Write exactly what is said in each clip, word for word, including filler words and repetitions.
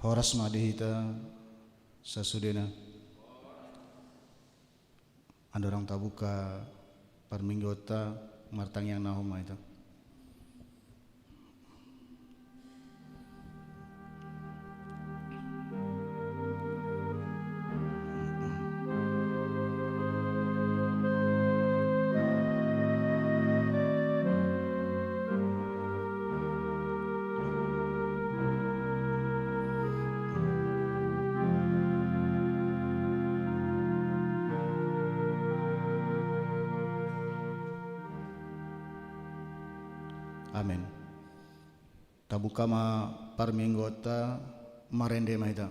Horas ma di hita sasudena. Andorang tabuka parmingguonta, martangiang na homa hita. Amen. Tabuka ma parmingguonta, marende ma hita.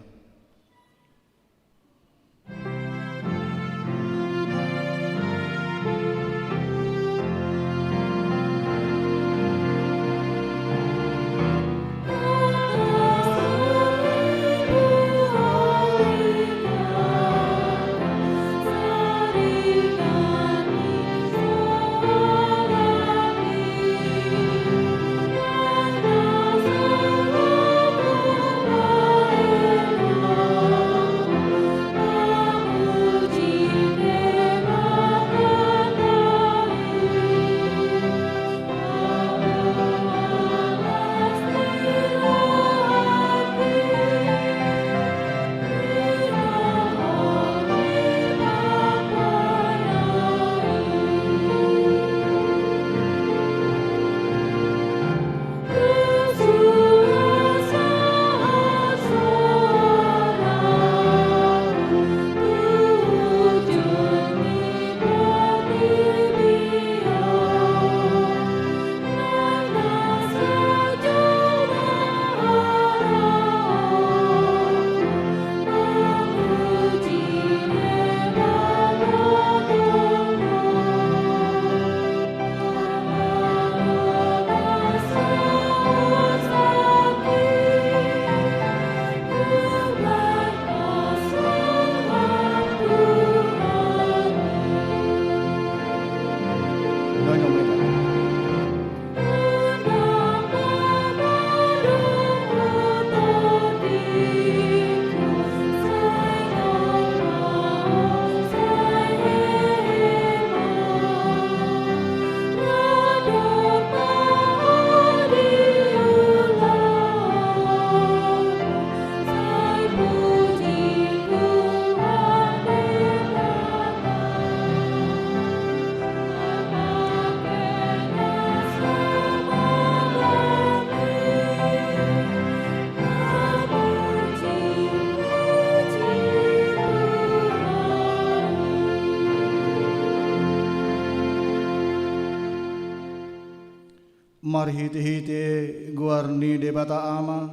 Marhitehite goar ni Debata Ama,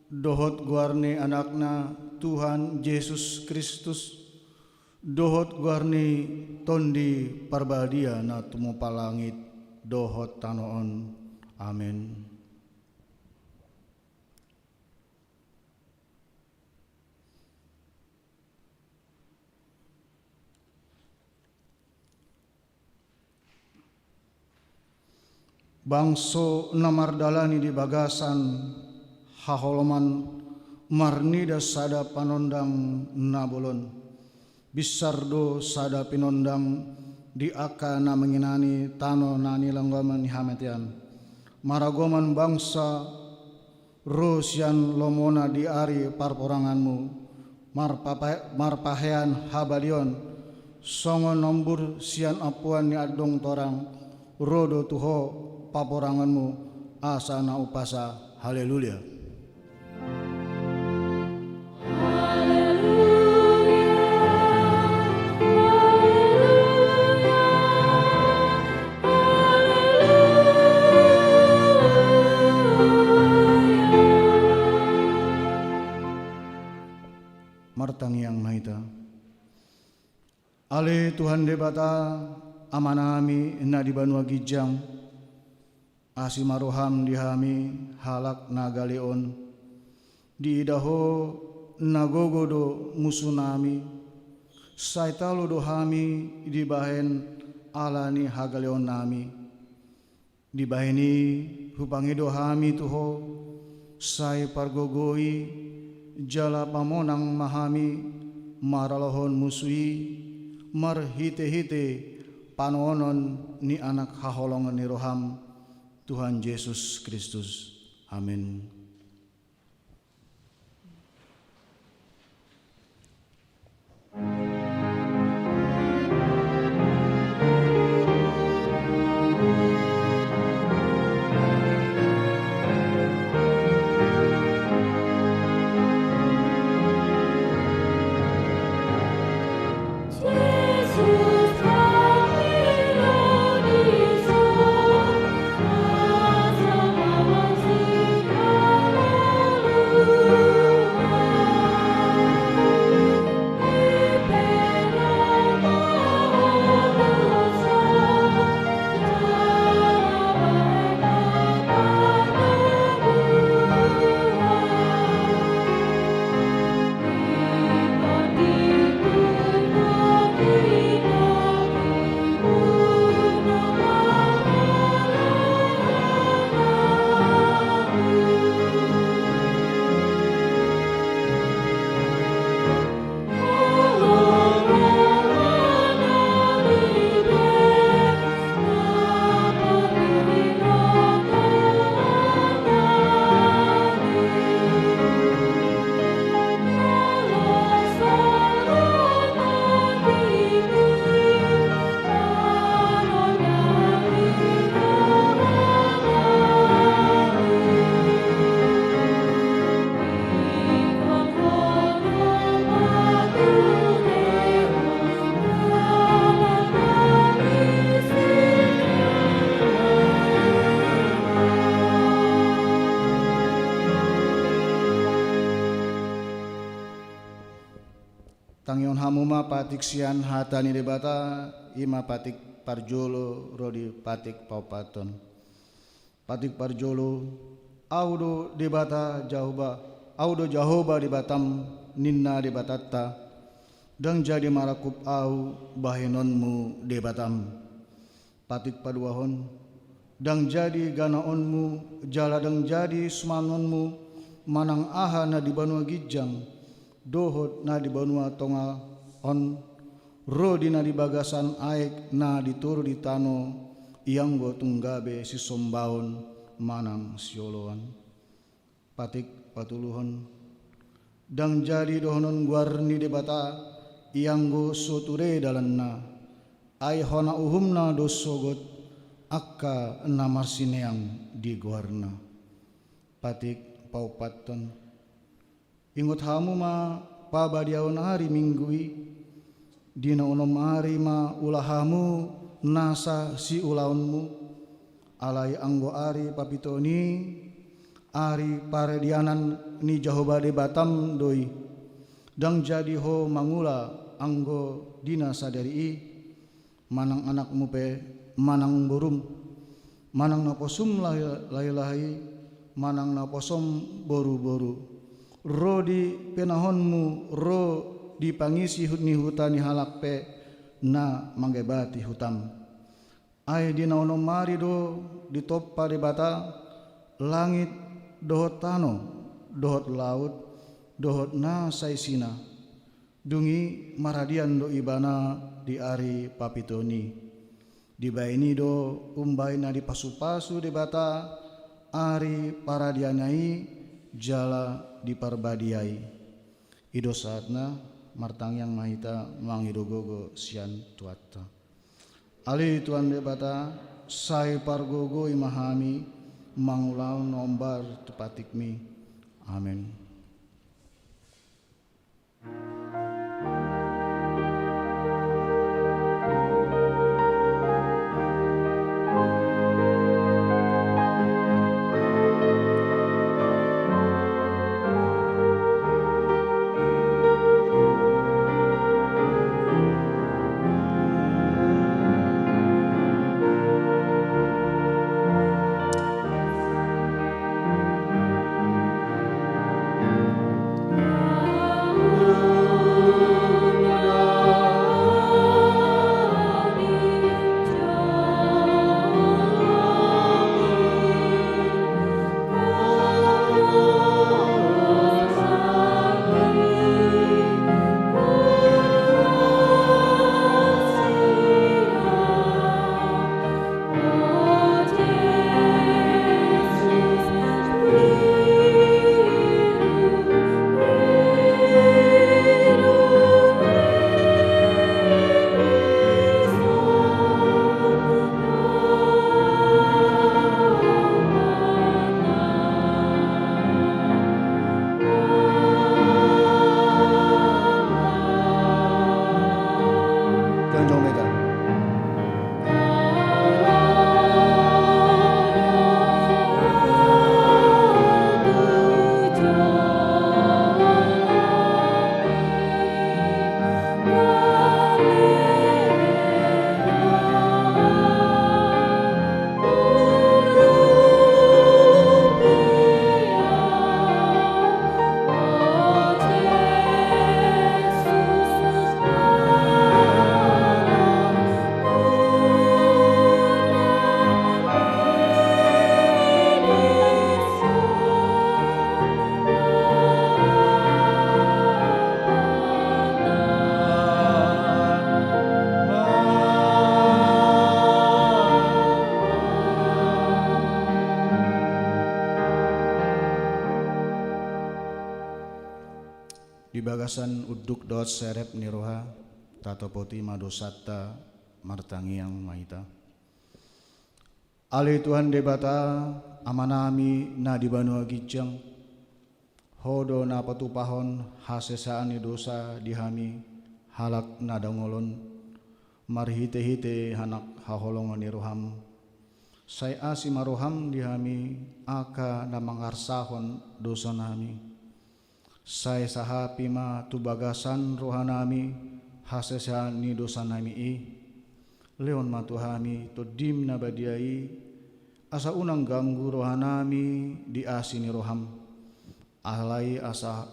dohot goar ni Anakna, Tuhan Jesus Kristus, dohot goar ni Tondi Parbadia na tumompa langit dohot tano on. Amen. Bangso na mardalani di bagasan haholomon marnida sada panondang na bolon. Binsar do sada pinondang di angka na manginani tano na nilanggoman ni hamatean. Maragomon bangsa ro sian lomona di ari parporanganmu, marpapa-, marpahean habalion, songon ombur sian ampuan ni andong torang, ro do tu ho paporanganmu, asa na umpasa. Haleluya. Martangiang ma hita. Ale Tuhan Debata, Amanami na di banua ginjang, asi ma roham di hami halak na gale on. Diida ho na gogo do musunami, sai talu do hami dibahen ala ni hagaleonnami. Dibahen i hupangido hami tu ho, sai pargogoi Jala pamonang ma hami maralohon musu i marhitehite panonon ni Anak haholongan ni roham, Tuhan Jesus Kristus. Amin. Tangihon hamu ma patik sian hata ni Debata, i ma patik parjolo ro di patik paopathon. Patik parjolo, Ahu do Debata Jahowa, Ahu do Jahowa Debatam, ninna Debatanta, ndang jadi marangkup Ahu bahenonmu Debatam. Patik paduahon, ndang jadi ganaonmu, jala ndang jadi sumangonmu, manang aha na di banua ginjang, dohot na di banua tonga on, ro di na di bagasan aek na di toru di tano, ianggo tung gabe sisombaon manang sioloan. Patik patoluhon, ndang jadi dohonon goar ni Debata, ianggo so ture dalanna, ai hona uhumna do sogot angka na marsineang di goarna. Patik paopathon, ingot hamu ma pabadiaon ari Minggu i, di na onom ari ma ula hamu nasa siulaonmu, alai anggo ari papiton i, ari paradianan ni Jahowa Debatam do i, ndang jadi ho mangula anggo di na sadari i, manang anakmu pe, manang borum, manang naposum lahi-, lahi-lahi, manang naposom boru-boru, ro di penahonmu, ro di pangisi hu-, ni huta ni halak pe na mangebati hutam. Ai di na onom ari do ditompa Debata langit dohot tano, dohot laut, dohot na saisina. Dung i maradian do ibana di ari papiton i. Dibaen i do umbaen na dipasupasu Debata ari paradianna i jala diparbadiai. I do saatna, martangiang ma hita mangido gogo sian Tuhanta. Ale Tuhan Debata, sai pargogoi ma hami mangulahon na hombar tu patikmi. Amen. Di bagasan unduk dohot serep ni roha, tatopoti ma dosanta, martangiang ma hita. Ale Tuhan Debata, Amanami na di banua ginjang, Ho do na patupahon hasesaan ni dosa di hami, halak na dangol on, marhitehite hanak haholongan ni roham. Sai asi ma roham di hami, angka na mangarsahon dosanami. Sai sahapi ma tu bagasan rohanami hasesaan ni dosanami i. Lehon ma tu hami Tondim na badia i, asa unang ganggu rohanami di asi ni roham. Alai asa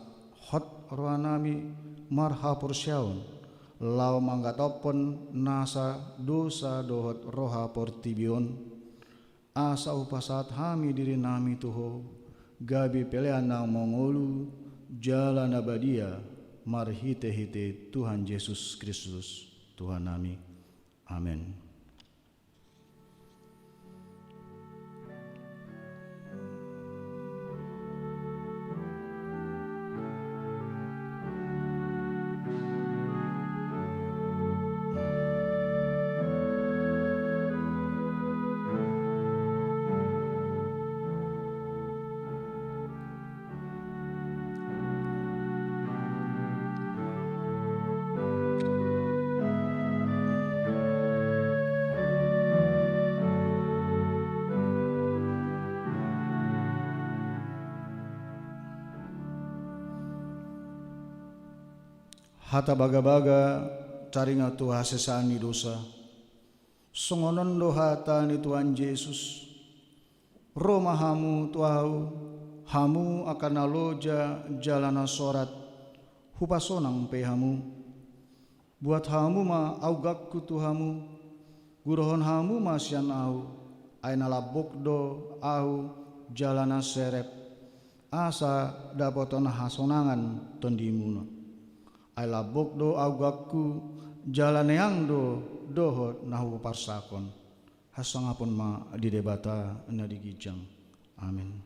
hot rohanami marhaporseaon, laho manggatophon nasa dosa dohot roha portibi on, asa hupasahat hami dirinami tu Ho, gabe pelean na mangolu jala na badia, marhitehite Tuhan Jesus Kristus, Tuhannami. Amen. Hata bagabaga taringot tu hasesaan ni dosa. Songon on do hata ni Tuhan Jesus: Ro ma hamu tu Ahu, hamu angka na loja jala na sorat, hupasonang pe hamu. Buat hamu ma auganku tu hamu, gurohon hamu ma sian Ahu, ai na lambok do Ahu jala na serep, asa dapoton hasonangan tondimuna. Ai lambok do auganku, jala neang do dohot na hupasahathon. Hasangapon ma di Debata na di ginjang. Amen.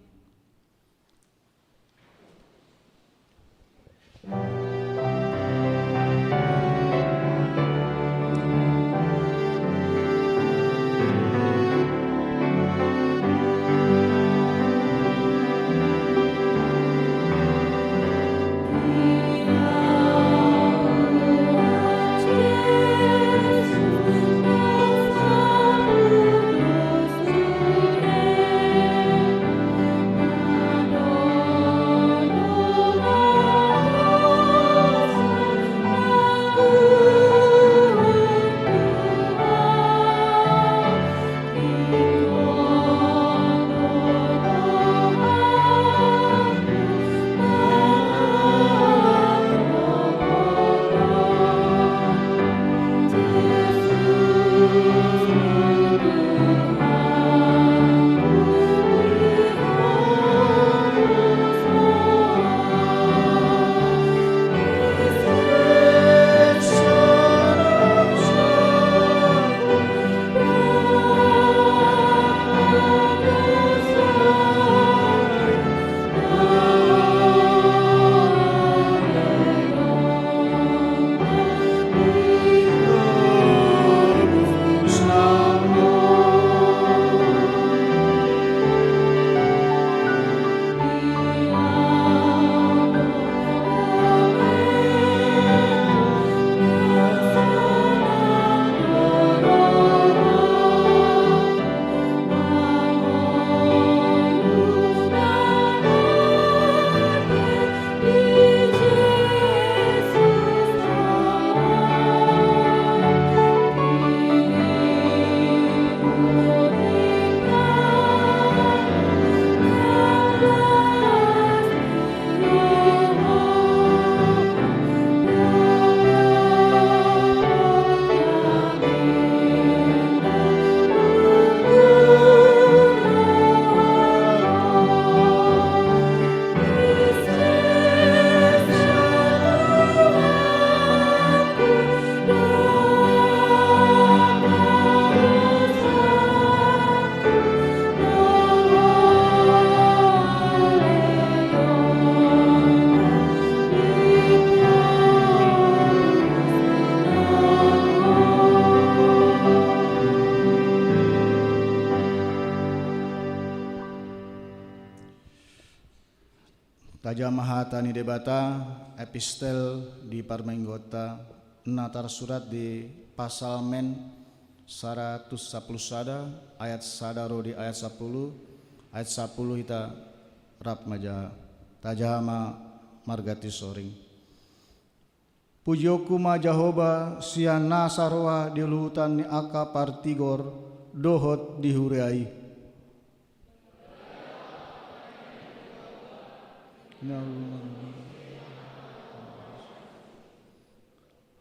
Hata ni Debata, epistel di parmingguonta, na tarsurat di Psalmen saratus sampulu sada, ayat sada ro di ayat sampulu, ayat sampulu hita rap ma ja-, tajaha ma marganti soring. Pujionku ma Jahowa sian nasa roha di luhutan ni angka partigor dohot di huria i.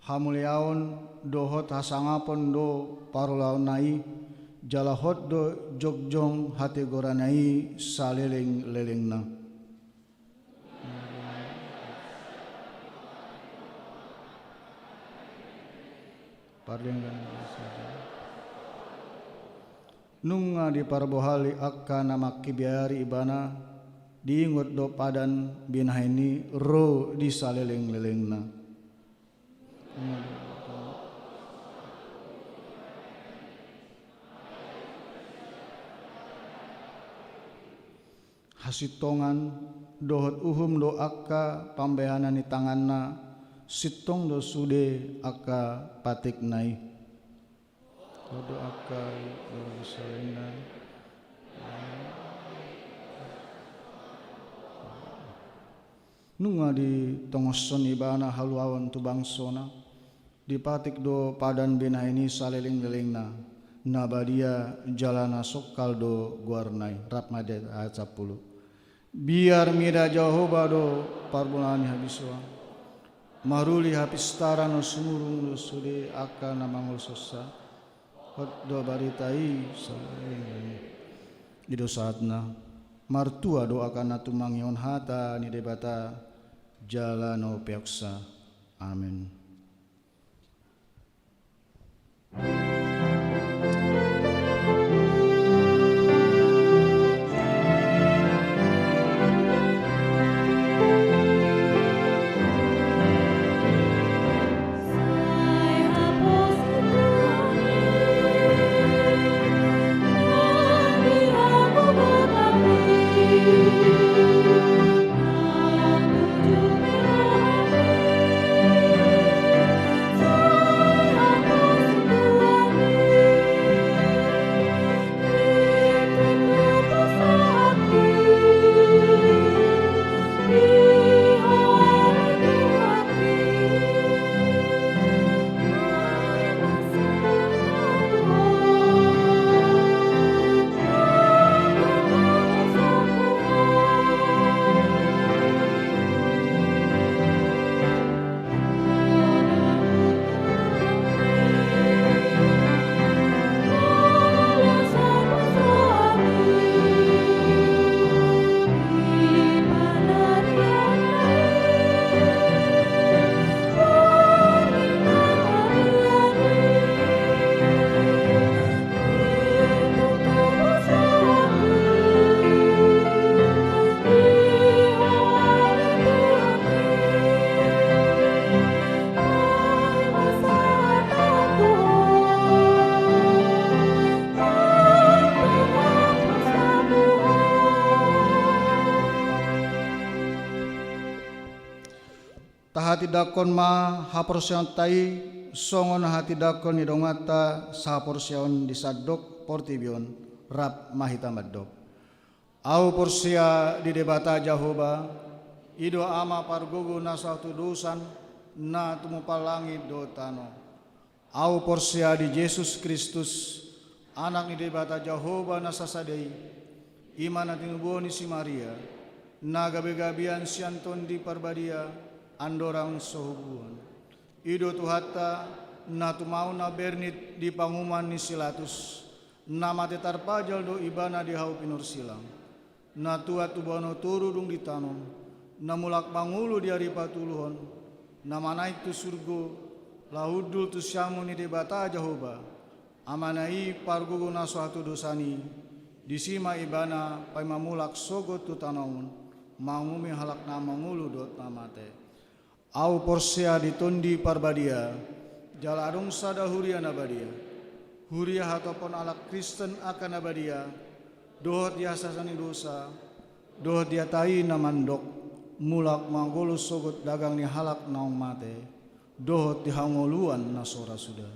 Hamuliaon dohot hasangapon do parulaonna i, jala hot do jongjong hatigoranna i saleleng-lelengna. Pardenggan. Nunga diparbohali angka na mangkibiari ibana, diingot do padan binahen i ro di saleleng-lelengna. Hasintongan dohot uhum do angka pambahenan ni tanganna, sintong do sude angka patikna i. Hot do angka i ro di salelengna. Nunga ditongoshon ibana haluaon tu bangsona. Dipatik do padan binahen i saleleng-lelengna, na badia jala na songkal do goarna i. Rap ma di ayat sampulu. Biar mida Jahowa do parmulaan ni habisuhon. Maruli hapistaran, sumurung do sude angka na mangolsonsa. Hot do barita i saleleng-leleng. I do sahatna. Martua do angka na tumangihon hata ni Debata jala na umpeopsa. Amen. Tahatindangkon ma haporseaonta i songon hatindangkon ni donganta sahaporseaon di sandok portibi on. Rap ma hita mandok. Ahu porsea di Debata Jahowa, i do Ama pargogo na so hatudosan, na tumompa langit dohot tano. Ahu porsea di Jesus Kristus, Anak ni Debata Jahowa na sasada i, i ma na tinubuhon ni si Maria, na gabegabean sian Tondi Parbadia, andorang so hubuhon. I do Tuhanta, na tumaon na bernit di panguhuman ni si Latus, na mate tarpajal do ibana di hau pinursilang. Na tuat tu banua toru dung ditanom, na mulak mangolu di ari patoluhon, na manaek tu surgo, laho hundul tu siamun ni Debata Jahowa, Amana i pargogo na so hatudosan i, disi ma ibana paima mulak sogot tu tano on, manguhumi halak na mangolu dohot na mate. Ahu porsea di Tondi Parbadia, jala adong sada huria na badia. Huria hatophon halak Kristen angka na badia, dohot di hasesaan ni dosa, dohot di hata i na mandok. Mulak manggolo sogot dagang ni halak naung mate, dohot di hangoluan na so ra suda.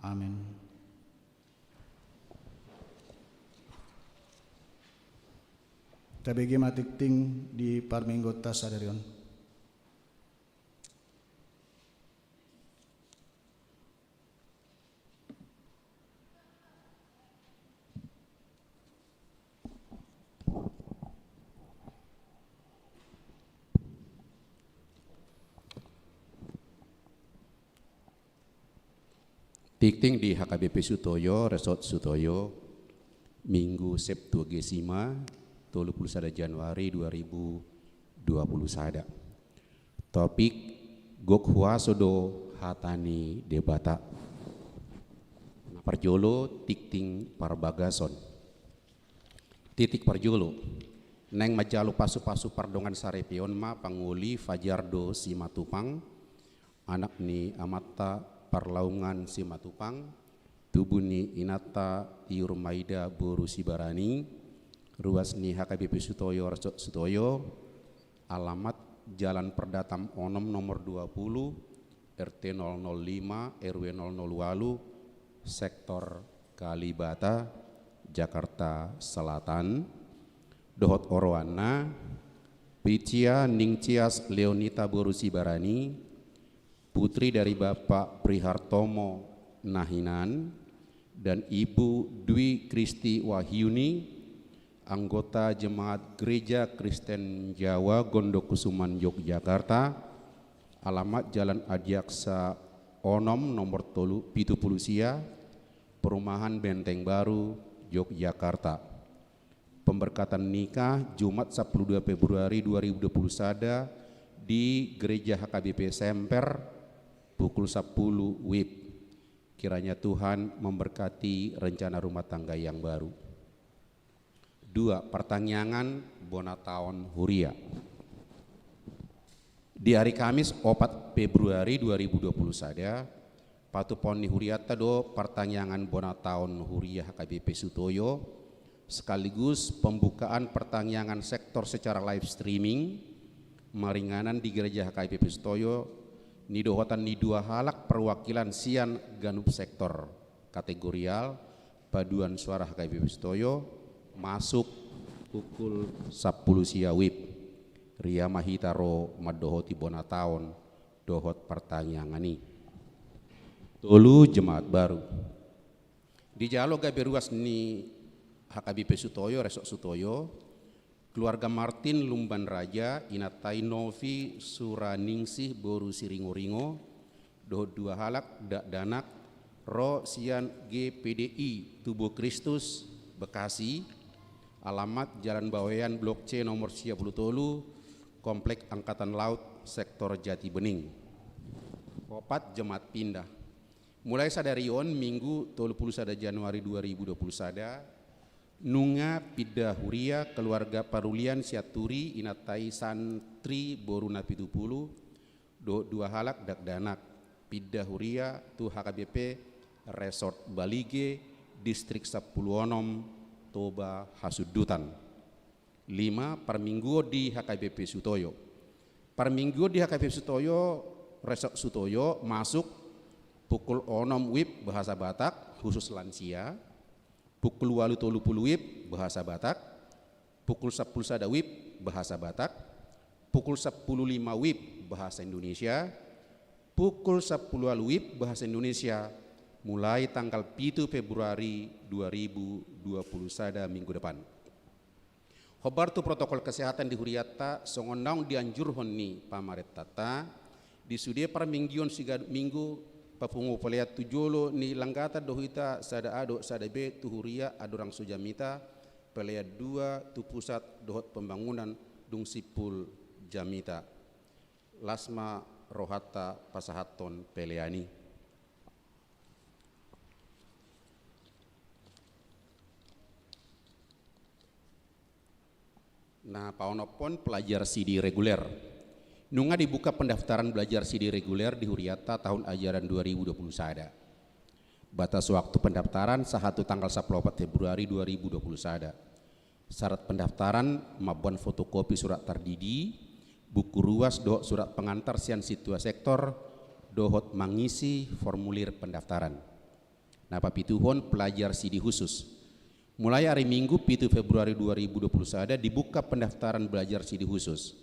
Amen. Tabege ma tingting di parmingguonta sadari on. Tingting di H K B P Sutoyo, Resort Sutoyo, Minggu Septuagesima, tolu pulu sada Januari dua ribu dua pulu sada. Topik: Gok huaso do hata ni Debata. Na parjolo, tingting parbagason. Titik parjolo. Naeng manjalo pasupasu pardongan saripeon ma pangoli Fajardo Simatupang, anak ni amanta Parlaungan Simatupang, tubu ni inanta Tiur Maida boru Sibarani, ruas ni H K B P Sutoyo, Resort Sutoyo, alamat Jalan Perdatam onom nomor dua pulu, R T nol nol lima, R W nol nol walu, Sektor Kalibata, Jakarta Selatan, dohot oroanna: Pricia Ningtyas Leonita boru Sibarani, putri dari Bapak Prihartomo na hinan dan Ibu Dwi Kristi Wahyuni, anggota Jemaat Gereja Kristen Jawa Gondokusuman, Yogyakarta, alamat Jalan Adiaksa onom nomor tolu, pitu pulu sia, Perumahan Benteng Baru, Yogyakarta. Pemberkatan nikah Jumat sapuluh dua Februari dua ribu dua puluh sada di Gereja H K B P Semper pukul sapuluh wib. Kiranya Tuhan memberkati rencana rumah tangga yang baru. Dua, partangiangan bona taon huria. Di ari Kamis opat Februari dua ribu dua puluh sada, patupaon ni hurianta do partangiangan bona taon huria H K B P Sutoyo, sekaligus pembukaan partangiangan sektor secara live streaming, maringanan di Gereja H K B P Sutoyo, nidohotan ni dua halak perwakilan sian ganup sektor kategorial, paduan suara H K B P Sutoyo, masuk pukul sapuluh sia wib. Ria ma hita ro mandohoti bona taon dohot partangiangan i. Tolu, jemaat baru. Dijalo gabe ruas ni H K B P Sutoyo, Resort Sutoyo, keluarga Martin Lumban Raja, inanta i Novi Suraningsih boru Siringoringo, dohot dua halak dakdanak, ro sian G P D I Tubuh Kristus, Bekasi, alamat Jalan Bawean Blok C nomor sia pulu tolu, Komplek Angkatan Laut, Sektor Jatibening. Opat, jemaat pindah. Mulai sadari on, Minggu tolu pulu sada Januari dua ribu dua pulu sada, nunga pindah huria keluarga Parulian Sianturi, inanta i Santri boru Napitupulu, dohot dua halak dakdanak, pindah huria tu H K B P Resort Balige, Distrik Sampulu Onom, Toba Hasundutan. Lima, parmingguon di H K B P Sutoyo. Parmingguon di H K B P Sutoyo, Resort Sutoyo, masuk pukul onom wib bahasa Batak, khusus lansia, pukul ualu tolu pulu wib bahasa Batak, pukul sapuluh sada wib bahasa Batak, pukul sapuluh lima wib bahasa Indonesia, pukul sapuluh ualu wib bahasa Indonesia, mulai tanggal pitu Februari dua ribu dua puluh sada, minggu depan. Hombar tu protokol kesehatan di hurianta, songon naung dianjurhon ni pamarentanta, di sude parmingguon siganup minggu, papungu pelean tu jolo ni langgatan do hita sada A dohot sada B tu huria andorang so jamita, pelean dua tu pusat dohot pembangunan dung simpul jamita. Las ma rohanta pasahathon pelean i. Na paonomhon, pelajar sidi reguler. Nunga dibuka pendaftaran belajar sidi reguler di hurianta tahun ajaran dua ribu dua puluh sada. Batas waktu pendaftaran sahat tu tanggal sapuluh opat Februari dua ribu dua puluh sada. Syarat pendaftaran: mamboan fotokopi surat tardidi, buku ruas dohot surat pengantar sian sintua sektor, dohot mangisi formulir pendaftaran. Na papituhon, pelajar sidi khusus. Mulai ari Minggu pitu Februari dua ribu dua puluh sada dibuka pendaftaran belajar sidi khusus.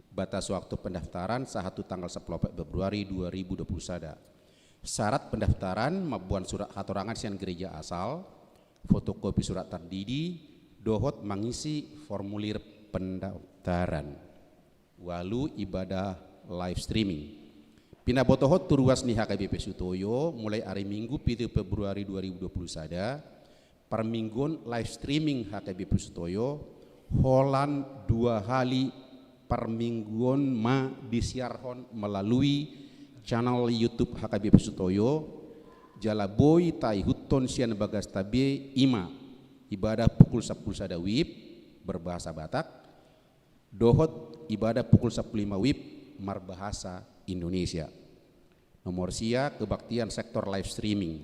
Batas waktu pendaftaran sahat tu tanggal sampulu opat Februari dua ribu dua puluh sada. Syarat pendaftaran mamboan surat hatorangan sian gereja asal, fotokopi surat tardidi, dohot mangisi formulir pendaftaran. Ualu, ibadah live streaming. Pinabotohon tu ruas ni H K B P Sutoyo, mulai ari Minggu pitu Februari dua ribu dua puluh sada, parmingguon live streaming H K B P Sutoyo, holan dua hali parmingguon ma disiarhon melalui channel YouTube H K B P Sutoyo, jala boi taihuthon sian bagasta be, i ma ibadah pukul sampulu sada wib berbahasa Batak, dohot ibadah pukul sampulu lima wib marbahasa Indonesia. Nomor sia, kebaktian sektor live streaming.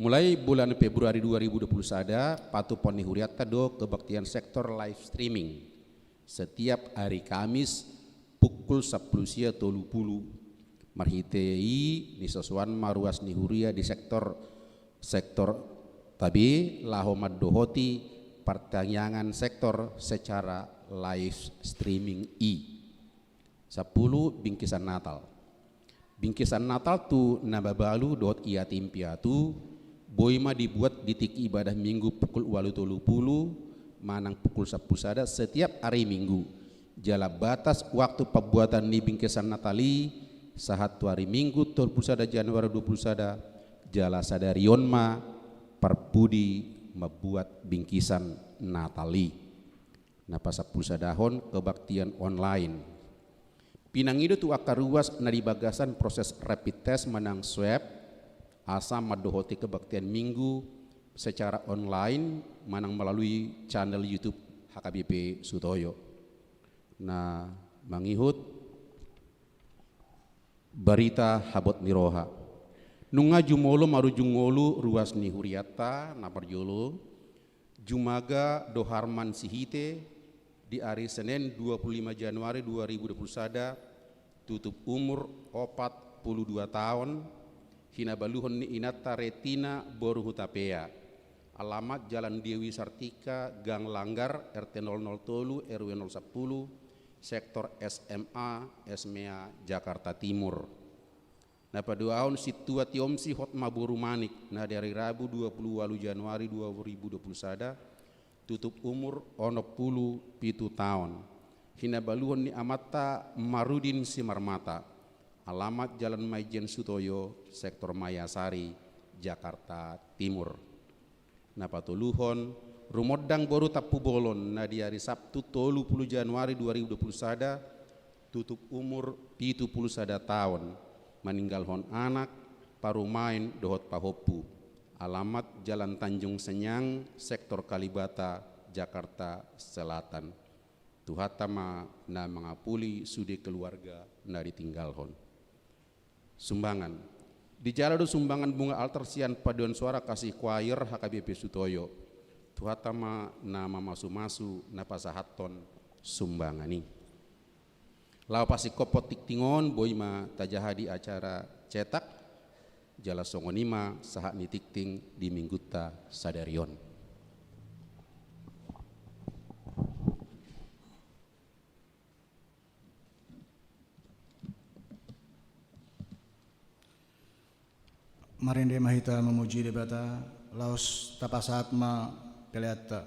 Mulai bulan Februari dua ribu dua puluh sada, patupahon ni hurianta do kebaktian sektor live streaming setiap ari Kamis pukul sampulu sia tolu pulu. Marhite i nisosoan ma ruas ni huria di sektor, sektor tabe laho mandohoti partangiangan sektor secara live streaming i. Sampulu, bingkisan Natal. Bingkisan Natal tu na mabalu dohot yatim piatu boi ma dibuat di tingki ibadah Minggu pukul ualu tolu pulu manang pukul sampulu sada setiap ari Minggu. Jala batas waktu pambuatan ni bingkisan Natal i sahat tu ari Minggu tolu pulu sada Januari dua pulu sada, jala sadari on ma parpudi mambuat bingkisan Natal i. Na pasampulu sadahon, kebaktian online. Pinangido tu angka ruas na di bagasan proses rapid test manang swab, asa mandohoti kebaktian Minggu secara online manang melalui channel YouTube H K B P Sutoyo. Na mangihut barita habot ni roha. Nunga jumolo marujung ngolu ruas ni hurianta. Na parjolo, Jumaga Doharman Sihite di ari Senen dua pulu lima Januari dua ribu dua pulu sada, tutup umur opat pulu dua taon, hinabaluhon ni inanta Retina boru Hutapea. Alamat Jalan Dewi Sartika, Gang Langgar, R T nol nol tolu, R W nol sampulu, sektor S M A, S M A Jakarta Timur. Na paduahon, Sintua Tiomsi Hotma boru Manik, na di ari Rabu dua pulu ualu Januari dua ribu dua pulu sada, tutup umur onom pulu pitu taon. Hinabaluhon ni amanta Marudin Simarmata. Alamat Jalan Maijen Sutoyo, sektor Maiasari, Jakarta Timur. Na patoluhon, Rumondang boru Tampubolon, na di ari Sabtu tolu pulu Januari dua ribu dua pulu sada, tutup umur pitu pulu sada taon, maninggalhon anak, parumaen dohot pahompu. Alamat Jalan Tanjung Senyang, sektor Kalibata, Jakarta Selatan. Tuhanta ma na mangapuli sude keluarga na ditinggalhon. Sumbangan. Dijalo do sumbangan bunga altar sian paduan suara Kasih Choir H K B P Sutoyo. Tuhanta ma na mamasumasu na pasahathon sumbangan i. Laho pasingkophon tingting on, boi ma tajaha di acara cetak, jala songon i ma sahat ni tingting di Minggunta sadari on. Marende ma hita mamuji Debata, laos tapasahat ma peleanta.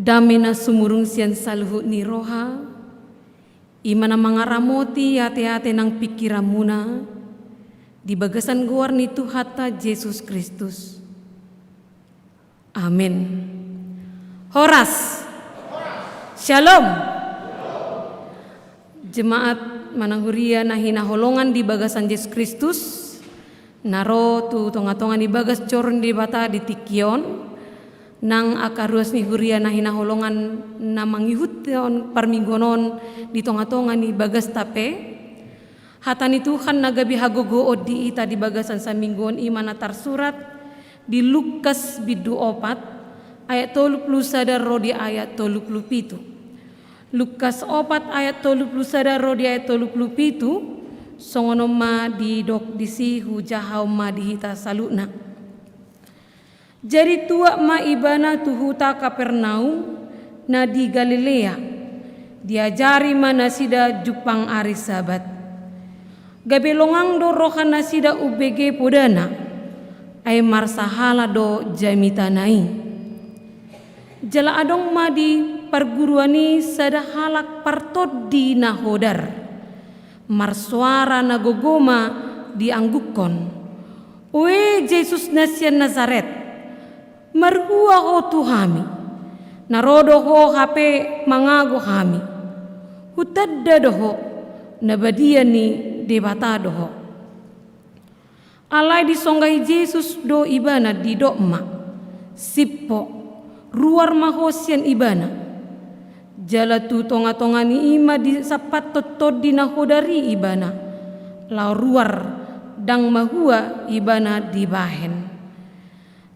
Dame na sumurung sian saluhut ni roha, i ma na mangaramoti ateate nang pingkiranmuna, di bagasan goar ni Tuhanta Jesus Kristus. Amen. Horas. Shalom. Jemaat manang huria na hinaholongan di bagasan Jesus Kristus, na ro tu tongatonga ni bagas joro ni Debata di tingki on, nang angka ruas ni huria na hinaholongan na mangihuthon parmingguon on di tongatonga ni bagasta pe. Hata ni Tuhan na gabe hagogoon di hita di bagasan saminggu on i ma na tarsurat di Lukas bindu opat ayat tolu pulu sada ro di ayat tolu pulu pitu. Lukas opat ayat tolu pulu sada ro di ayat tolu pulu pitu, songon on ma didok disi, hujahaon ma di hita saluhutna. Jadi tuat ma ibana tu huta Kapernaum na di Galilea, diajari ma nasida jumpang ari Sabat. Gabe longang do rohanasida umbege podana, ai marsahala do jamitana i. Jala adong ma di parguruan i sada halak partondi na hodar. Marsoara na gogo ma diangguhon: Oe Jesus na sian Nasaret, marhua ho tu hami, na ro do ho hape mangago hami. Hutanda do ho, na badia ni Debata do ho. Alai disonggahi Jesus do ibana, didok ma: Sip ho, ruar ma ho sian ibana. Jala tu tongatonga ni i ma disampathon tondi na hodar i ibana, laho ruar, ndang mahua ibana dibahen.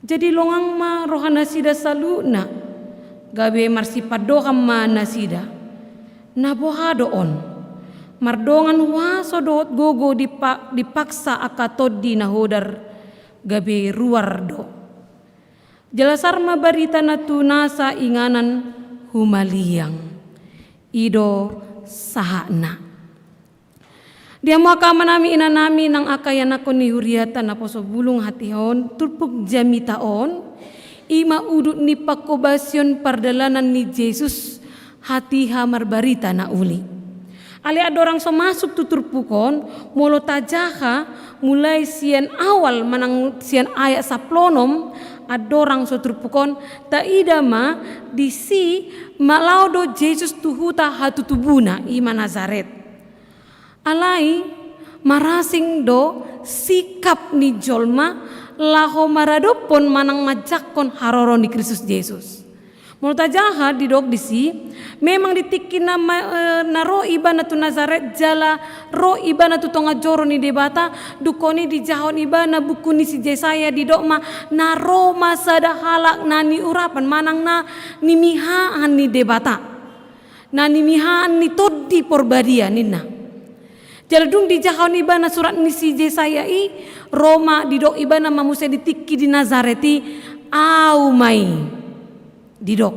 Jadi longang ma rohanasida saluhutna, gabe marsipandohan ma nasida: Na boha do on? Mardongan huaso dohot gogo dipa-, dipaksa angka tondi na hodar, gabe ruar do. Jala sar ma baritana tu nasa inganan humaliang. I do sahatna. Di hamu angka amanami, inanami, nang angka ianakhon ni huriata naposo bulung, hatiha on turpuk jamita on, i ma udut ni pangkobasion pardalanan ni Jesus, hatiha marbarita na uli. Alai andorang so masuk tu turpuk on, molo tajaha mulai sian awal manang sian ayat sampulu onom, andorang so turpuk on, taida ma disi ma laho do Jesus tu huta hatutubuna, i ma Nasaret. Alai marasing do sikap ni jolma laho maradophon manang manjangkon haroro ni Kristus Jesus. Molo tajaha didok disi, memang di tingki na ma-, eh, na ro ibana tu Nasaret jala ro ibana tu tonga joro ni Debata, dungkon i dijahahon ibana buku ni si Jesaya, didok ma: Na ro ma sada halak na niurapan manang na nimihaan ni Debata. Na nimihaan ni Tondi Porbadia ninna. Jala dung dijahahon ibana surat ni si Jesaya i, ro ma didok ibana ma muse di tingki di Nasaret i: Ahu ma i, didok.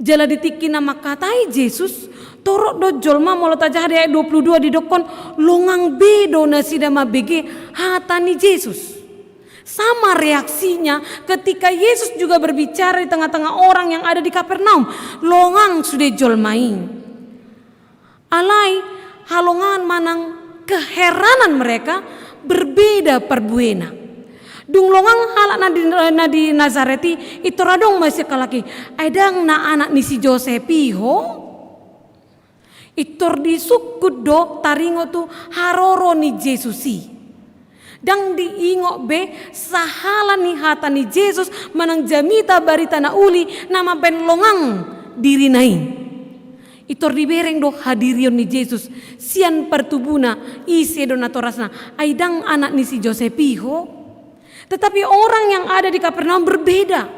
Jala di tingki na mangkatai Jesus, torop do jolma, molo tajaha di ayat dua pulu dua didokhon, longang be do nasida mambege hata ni Jesus. Sama reaksinya ketika Yesus juga berbicara di tengah-tengah orang yang ada di Kapernaum. Longang sude jolma i. Alai halongangan manang keheranan mereka berbeda parbuena. Dung longang halak na di, na di Nasaret i, intor adong ma sian halak i: Ai ndang na anak ni si Josep i ho? Intor disungkun do taringot tu haroro ni Jesus i. Ndang diingot be sahala ni hata ni Jesus manang jamita barita na uli na mambahen longang dirina i. Intor dibereng do hadirion ni Jesus sian partubuna, ise do natorasna: Ai ndang anak ni si Josep i ho? Tetapi orang yang ada di Kapernaum berbeda.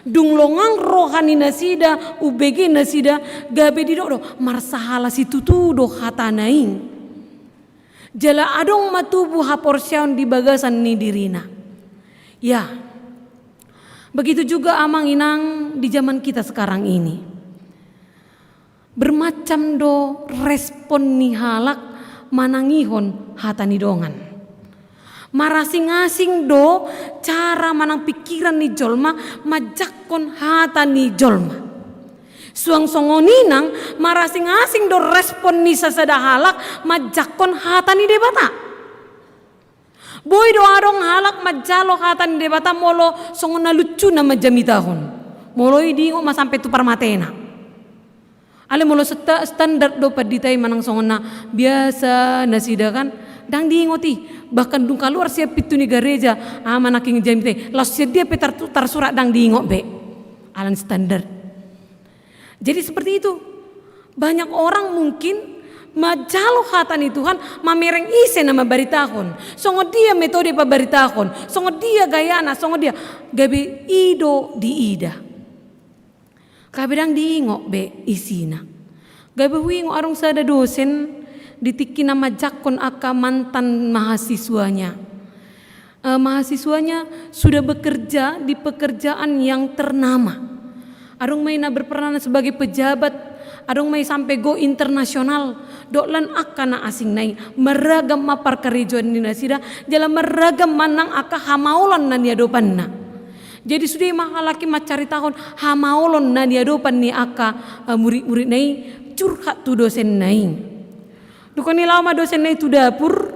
Dung longang roha ni nasida, umbege nasida, gabe didok do: Marsahala situtu do hatana i. Jala adong ma tubu haporseaon di bagasan ni dirina. Ya, begitu juga amang inang di zaman kita sekarang ini. Bermacam do respon ni halak manangihon hata ni dongan. Marasing-asing do cara manang pikiran ni jolma manjangkon hata ni jolma. Suang songon i nang marasing-asing do respon ni sasada halak manjangkon hata ni Debata. Boi do adong halak manjalo hata ni Debata molo songon na lucu na manjamitahon. Molo i diingot ma sampe tu parmatena. Alai molo seta-, standar do pandita i manang songon na biasa nasida kan, ndang diingot i. Bahkan dung kaluar sian pintu ni gareja, ah, manangking jamita i, laos sian dia pe tar-, tarsurat ndang diingot be. Alani standar. Jadi seperti itu. Banyak orang mungkin manjalo hata ni Tuhan, mamereng ise na mambaritahon. Songon dia metode pambaritahon. Songon dia gayana, songon dia. Gabe i do diida. Gabe ndang diingot be isina. Gabe huingot adong sada dosen di tingki na manjangkon angka mantan mahasiswanya. Eh, mahasiswanya sudah bekerja di pekerjaan yang ternama. Adong ma i na berperanan sebagai pejabat, adong ma i sampe go internasional, dohot lan angka na asing nai, marragam ma parkarejoan ni nasida, jala marragam ma nang angka hamaolon na niadopanna. Jadi sude ma halak i mancaritahon hamaolon na niadopan ni angka, eh, murid-muridna i, curhat tu dosenna i. Dung i laho ma dosenna i tu dapur,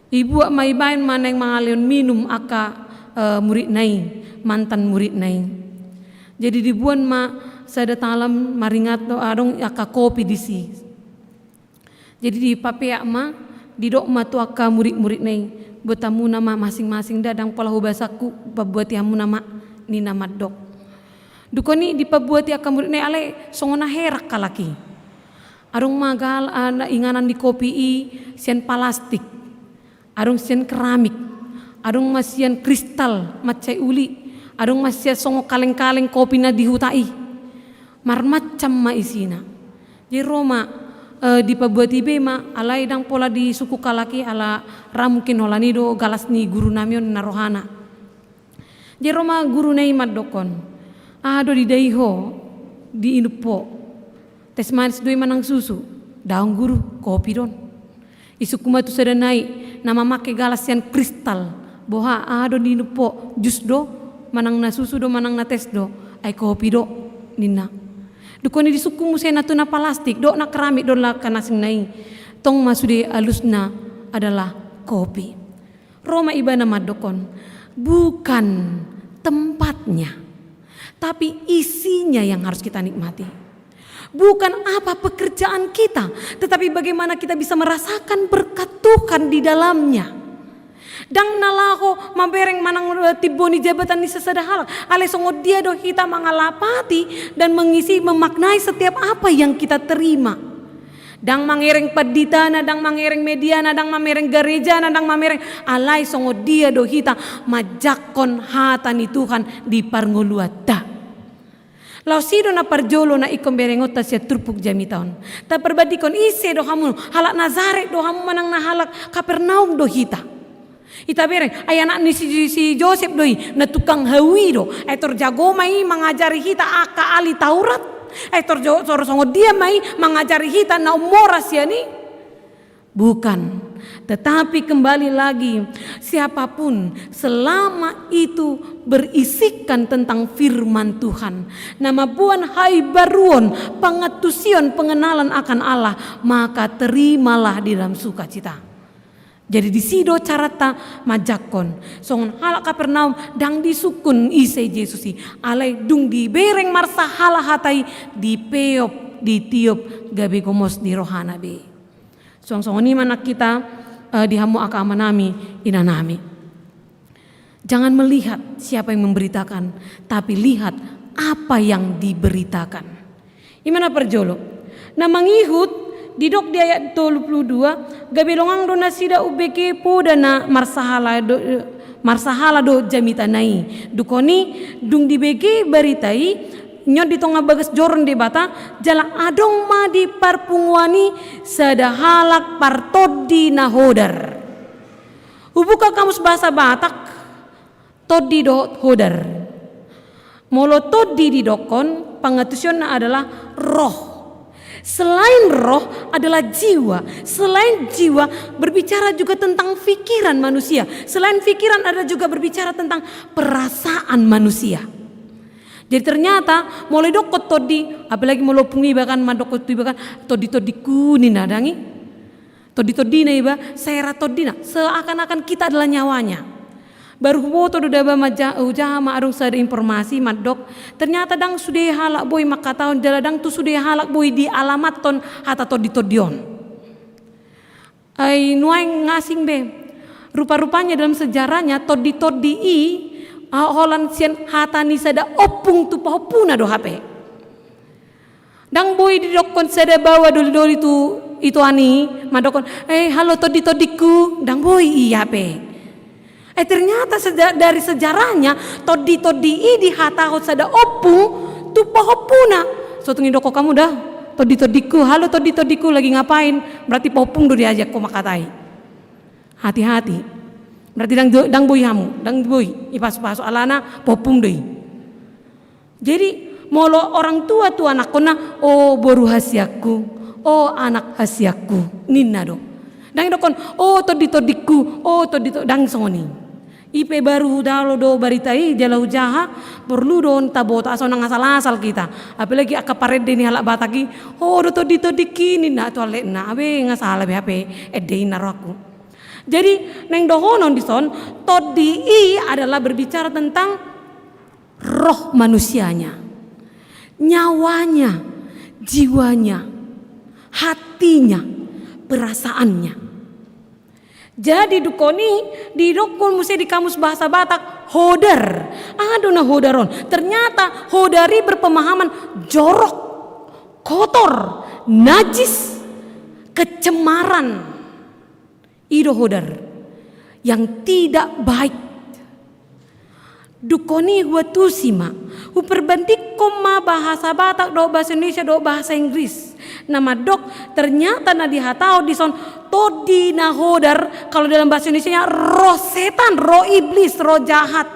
dibuat ma, dibaen ma naeng mangalehon minum angka, eh, muridna i, mantan muridna i. Jadi dibuat ma sada talam maringat do adong angka kopi disi. Jadi dipapeak ma, didok ma tu angka murid-muridna i, buat hamuna ma masing-masing da, ndang pola hubasahon, pabuati hamuna ma, ninna mandok. Dung i dipabuati angka muridna i, alai songon na heran halak i. Adong ma gal-, ah, na inganan ni kopi i sian palastik. Adong sian keramik, adong ma sian kristal mansai uli, adong ma sian songon kaleng-kaleng kopi na di huta i. Marmacam ma isina. Jadi ro ma, eh, dipabuati be ma, alai ndang pola disungkun halak i ala ra mungkin holan i do galas ni guru nami on na rohana. Jadi ro ma guruna i mandokkon, aha do didai ho, diinum ho? Teh manis do i manang susu? Daong guru, kopi do on. Disungkun ma tu sada nai na mamangke galas sian kristal, boha, aha do diinum ho? Jus do, manang na susu do, manang na teh do? Ai kopi do, ninna. Dung i disungkun muse na tu na palastik, dohot na keramik, dohot na asing nai. Tong ma sude alusna adalah kopi. Ro ma ibana mandokkon, bukan tempatnya, tapi isinya yang harus kita nikmati. Bukan apa pekerjaan kita, tetapi bagaimana kita bisa merasakan berkat Tuhan di dalamnya. Ndang na laho mamereng manang, eh, timbo ni jabatan ni sasada halak, alai songon dia do hita mangalapati dan mengisi, memaknai setiap apa yang kita terima. Ndang mangereng panditana, ndang mangereng mediana, ndang mamereng garejana, ndang mamereng, alai songon dia do hita manjangkon hata ni Tuhan di parngoluanta. Laos i do na parjolo na ingkon berengonta sian turpuk jamita on. Taparbandingkon ise do hamu, halak Nazaret do hamu manang na halak Kapernaum do hita. Hita bereng, ai anak ni si, si Josep do i, na tukang haui do. Ai tor jago ma i mangajari hita angka ahli Taurat. Ai tor jo-, tor songon dia ma i mangajari hita na ummora sian i. Bukan. Tetapi kembali lagi, siapapun selama itu berisikan tentang firman Tuhan, na mamboan haibaruon, pangantusion, pengenalan akan Allah, maka terimalah di dalam sukacita. Jadi disi do caranta manjangkon. Songon halak Kapernaum ndang disungkun ise Jesus i. Alai dung dibereng marsahala hata i, dipeop, ditiop, gabe gomos di rohana be. Suang songon i ma nang hita, eh, di hamu angka amanami, inanami. Jangan melihat siapa yang memberitakan, tapi lihat apa yang diberitakan. I ma na parjolo. Na mangihut, didok di ayat tolu pulu dua, gabe longang do nasida umbege poda na marsahala do, marsahala do jamitana i. Dung i, dung dibege barita i, ninna di tonga bagas joro ni Debata, jala adong ma di parpunguan i sada halak partondi na hodar. Hubuka kamus bahasa Batak, tondi dohot hodar. Molo tondi didokkon, pangantusionna adalah roh. Selain roh adalah jiwa. Selain jiwa, berbicara juga tentang pikiran manusia. Selain pikiran, ada juga berbicara tentang perasaan manusia. Jadi ternyata molo didokkon tondi, apalagi molo ompung iba kan, mandokkon tu iba kan, "Tondi-tondingku," ninna, dang i. Tondi-tondina iba, sera tondina, seakan-akan kita adalah nyawanya. Baru huboto do da ba, maja-, hujaha ma adong sada informasi mandok, ternyata dang sude halak boi mangkatahon jala dang tu sude halak boi dialamathon hata tondi-tondi on. Ai nuaeng nga asing be. Rupa-rupanya dalam sejarahnya tondi-tondi i, ah, holan sian hata ni sada ompung tu pahompuna do hape. Dang boi didokkon sada baoa doli-doli tu itoan i mandokkon, "Eh, halo tondi-tondingku," dang boi i hape. Eh, ternyata seja-, dari sejarahnya tondi-tondi i dihatahon sada ompung tu pahompuna. "So tung didokkon hamu da tondi-tondingku, halo tondi-tondingku, lagi ngapain?" Berarti pahompung do diajak ho mangkatai. Hati-hati. Berarti dang, dang boi hamu, dang boi dipasu-pasu, alana pahompung do i. Jadi molo orang tua tu anakkonna, "O boru hasianku, o anak hasianku," ninna do. Dang didokkon, "O tondi-tondingku, o tondi-to-," dang songon i. I pe baru hujalo do barita i jala hujaha, porlu do on taboto asa unang asal-asal hita. Apalagi angka parende ni halak Batak i, "Ho do tondi-tondingki," ninna tu halekna. Abe nga sala be hape ende i na rohangku. Jadi naeng dohonon dison, tondi i adalah berbicara tentang roh manusianya, nyawanya, jiwanya, hatinya, perasaannya. Jadi dungkon i didokkon muse di Kamus Bahasa Batak hodar. Aha do na hodar on? Ternyata hodar i berpemahaman jorok, kotor, najis, kecemaran. I do hodar yang tidak baik. Dungkon i huantusi ma, huperbandingkon ma bahasa Batak dohot bahasa Indonesia dohot bahasa Inggris. Na mandok, ternyata na dihatahon dison tondi na hodar, kalau dalam bahasa Indonesianya roh setan, roh iblis, roh jahat.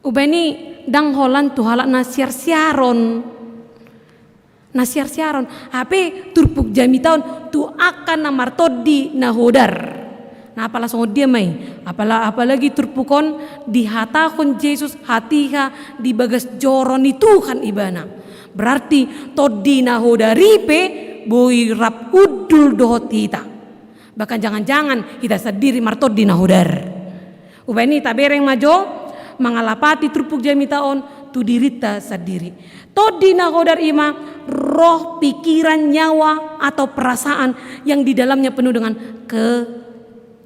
Umbaen i dang holan tu halak na siar-siaron. Na siar-siaron, hape turpuk jamita on tu angka na martondi na hodar. Na apala songon dia ma i, apala, apalagi turpuk on dihatahon Jesus hatiha di bagas joro ni Tuhan ibana. Berarti tondi na hodar i pe boi rap hundul dohot hita. Bahkan jangan-jangan hita sandiri martondi na hodar. Umbaen i tabereng ma jo mangalapati turpuk jamita on tu dirinta sandiri. Tondi na hodar i ma roh, pikiran, nyawa, atau perasaan yang di dalamnya penuh dengan ke-,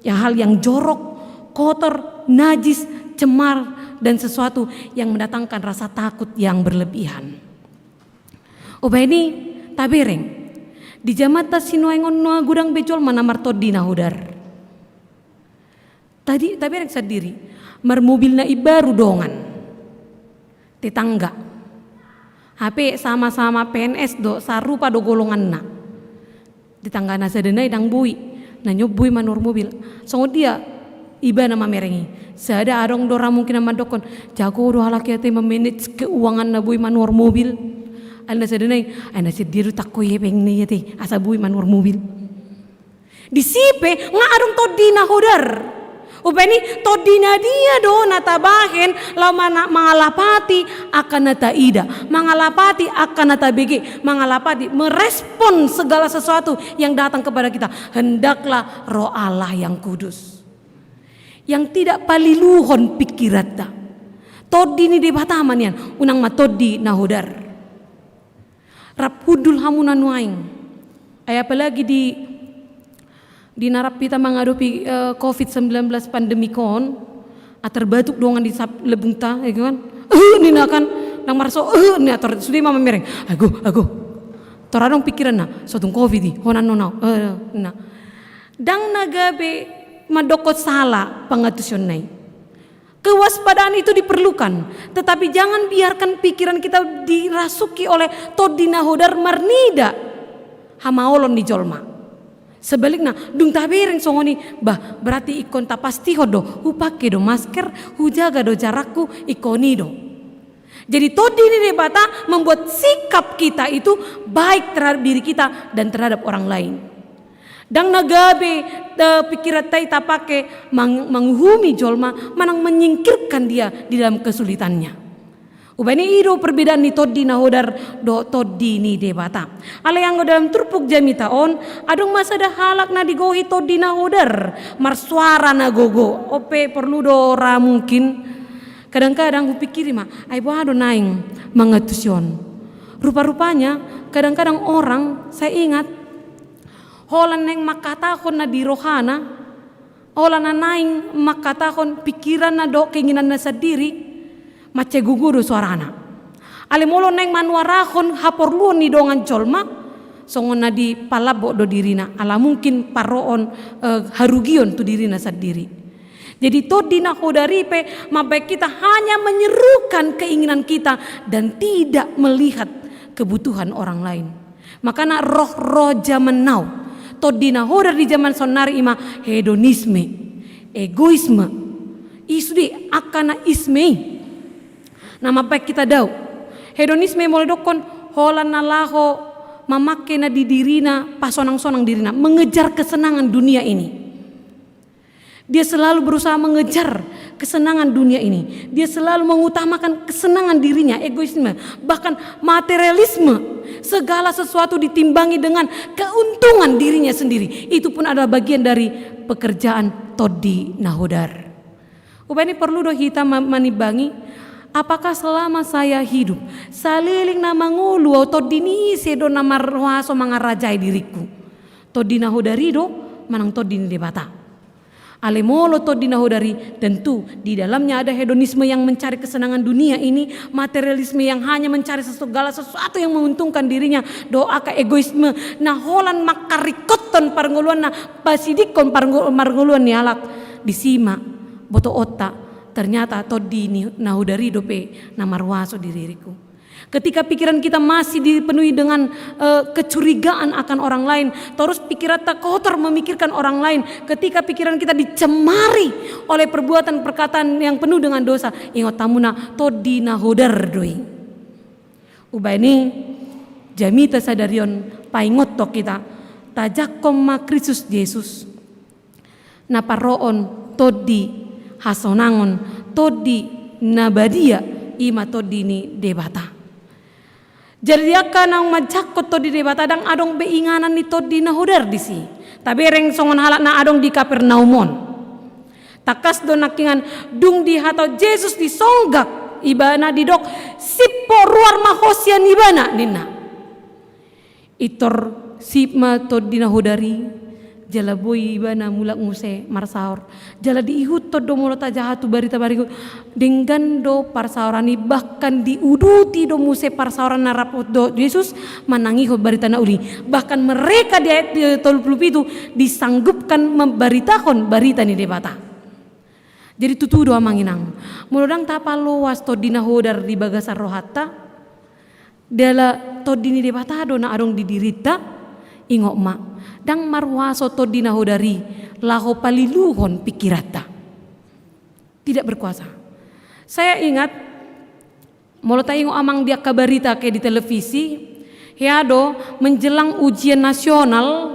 ya, hal yang jorok, kotor, najis, cemar, dan sesuatu yang mendatangkan rasa takut yang berlebihan. Umbaen i tabereng, di jamanta sinuaeng on nunga godang be jolma na martondi na hodar. Tadi tabereng sandiri, marmobil na imbaru dongan, tetangga. Hape sama-sama P N S do, sarupa do golonganna. Tetangga na sada nai dang boi, na nion boi manuhor mobil. Songon dia ibana mamereng i? Sada adong do ra mungkin na mandokkon, jago do halak i ate mamanage keuangan na boi manuhor mobil. Alai na sada nai, ai na sian dia do tangko i hepengna i ate asa boi manuhor mobil. Disi pe nga adong tondi na hodar. Umbaen i tondi na dia do na tabahen laho mana-, mangalapati angka na taida, mangalapati angka na tabege, mangalapati, merespon segala sesuatu yang datang kepada kita. Hendaklah Roh Allah yang Kudus yang tidak paliluhon pikiranta. Tondi ni Debata ma nian, unang ma tondi na hodar. Rap hundul hamu na nuaeng. Ai apalagi di, di na rap hita mangadopi, eh, covid sembilan belas pandemik on, atar batuk dongan di sap-, lebungta, ya kan? Eh, ninna kan, nang marso, eh, ninna ator sude ma mamereng. Ago, ago. Tor adong pikiranna, so tung covid i, holan on au, eh, ninna. Dang na gabe mandokkon sala pangantusionna i. Kewaspadaan itu diperlukan, tetapi jangan biarkan pikiran kita dirasuki oleh tondi na hodar marnida hamaolon ni jolma. Sebalikna, dung tabereng songon i, bah, berarti ingkon tapastihon do, hupake do masker, hujaga do jarakku, ingkon i do. Jadi tondi ni Debata membuat sikap kita itu baik terhadap diri kita dan terhadap orang lain. Ndang na gabe, eh, pikiranta i tapake mang-, manguhumi jolma manang menyingkirkan dia di dalam kesulitannya. Umbahen i do perbedaan ni tondi na hodar dohot tondi ni Debata. Alai anggo dalam turpuk jamita on, adong ma sada halak na digohi tondi na hodar, marsuara na gogo. On pe porlu do ra mungkin. Kadang-kadang hupikiri ma, ai boha do naeng mangantusi on. Rupa-rupanya, kadang-kadang orang, saya ingat, holan naeng mangkatahon na di rohana, holan na naeng mangkatahon pikiranna dohot keinginanna sandiri, mansai gogo do suarana. Alai molo naeng manuarahon haporluon ni dongan jolma, songon na dipalambok do dirina, ala mungkin parrohahon, eh, harugion tu dirina sandiri. Jadi tondi na hodar i pe mambahen kita hanya menyerukan keinginan kita dan tidak melihat kebutuhan orang lain. Makana roh-roh zaman now, tondi na hodar di zaman saonnari i ma hedonisme, egoisme. I sude angka na isme i na mambahen kita dao. Hedonisme molo didokkon holan na laho mamake na di dirina, pasonang-sonang dirina, mengejar kesenangan dunia ini. Dia selalu berusaha mengejar kesenangan dunia ini. Dia selalu mengutamakan kesenangan dirinya, egoisme, bahkan materialisme. Segala sesuatu ditimbangi dengan keuntungan dirinya sendiri. Itu pun adalah bagian dari pekerjaan tondi na hodar. Umbahen i porlu do hita ma-, manimbangi, apakah selama saya hidup, saleleng na mangolu au, tondi ni ise do na marhuaso mangarajai diringku? Tondi na hodar i do manang tondi ni Debata? Alai molo tondi na hodar i, tentu di dalamnya ada hedonisme yang mencari kesenangan dunia ini, materialisme yang hanya mencari segala sesuatu yang menguntungkan dirinya, dohot angka egoisme na holan mangkaringkothon parngoluanna, pasidingkon parngo-, parngoluan ni halak. Disi ma botoonta, ternyata tondi ni na hodar i dope na marhuaso di diringku. Ketika pikiran kita masih dipenuhi dengan, eh, kecurigaan akan orang lain, terus pikiranta kotor memikirkan orang lain, ketika pikiran kita dicemari oleh perbuatan perkataan yang penuh dengan dosa, ingot hamuna, tondi na hodar do i. Umbahen i, jamita sadari on paingothon hita, tajangkon ma Kristus Jesus. Na parrohahon tondi hasonangon, tondi na badia, i ma tondi ni Debata. Jadi angka naung manjangkon tondi ni Debata, ndang adong be inganan ni tondi na hodar disi. Tabereng songon halak na adong di Kapernaum on. Tangkas do nangkiningan dung dihatahon Jesus disonggak ibana, didok, "Sip ho, ruar ma ho sian ibana," ninna. Pintor sip ma tondi na hodar i, jala boi ibana mulak muse marsaor. Jala diihuthon do molo tajaha tu barita parmingguon, denggan do parsaoran i, bahkan diuduti do muse parsaoran na rap dohot Jesus manangihon barita na uli. Bahkan mereka, di ayat, eh, tolu pulu pitu, disanggupkan membaritahon barita ni Debata. Jadi tutu do, amang inang, molo ndang tapaloas tondi na hodar di bagasan rohanta, jala tondi ni Debata do na adong di dirinta, ingot ma, ndang marhuaso tondi na hodar i laho paliluhon pikiranta. Tidak berkuasa. Saya ingat, molo taingot, amang, di angka barita ke di televisi, hea do, menjelang ujian nasional,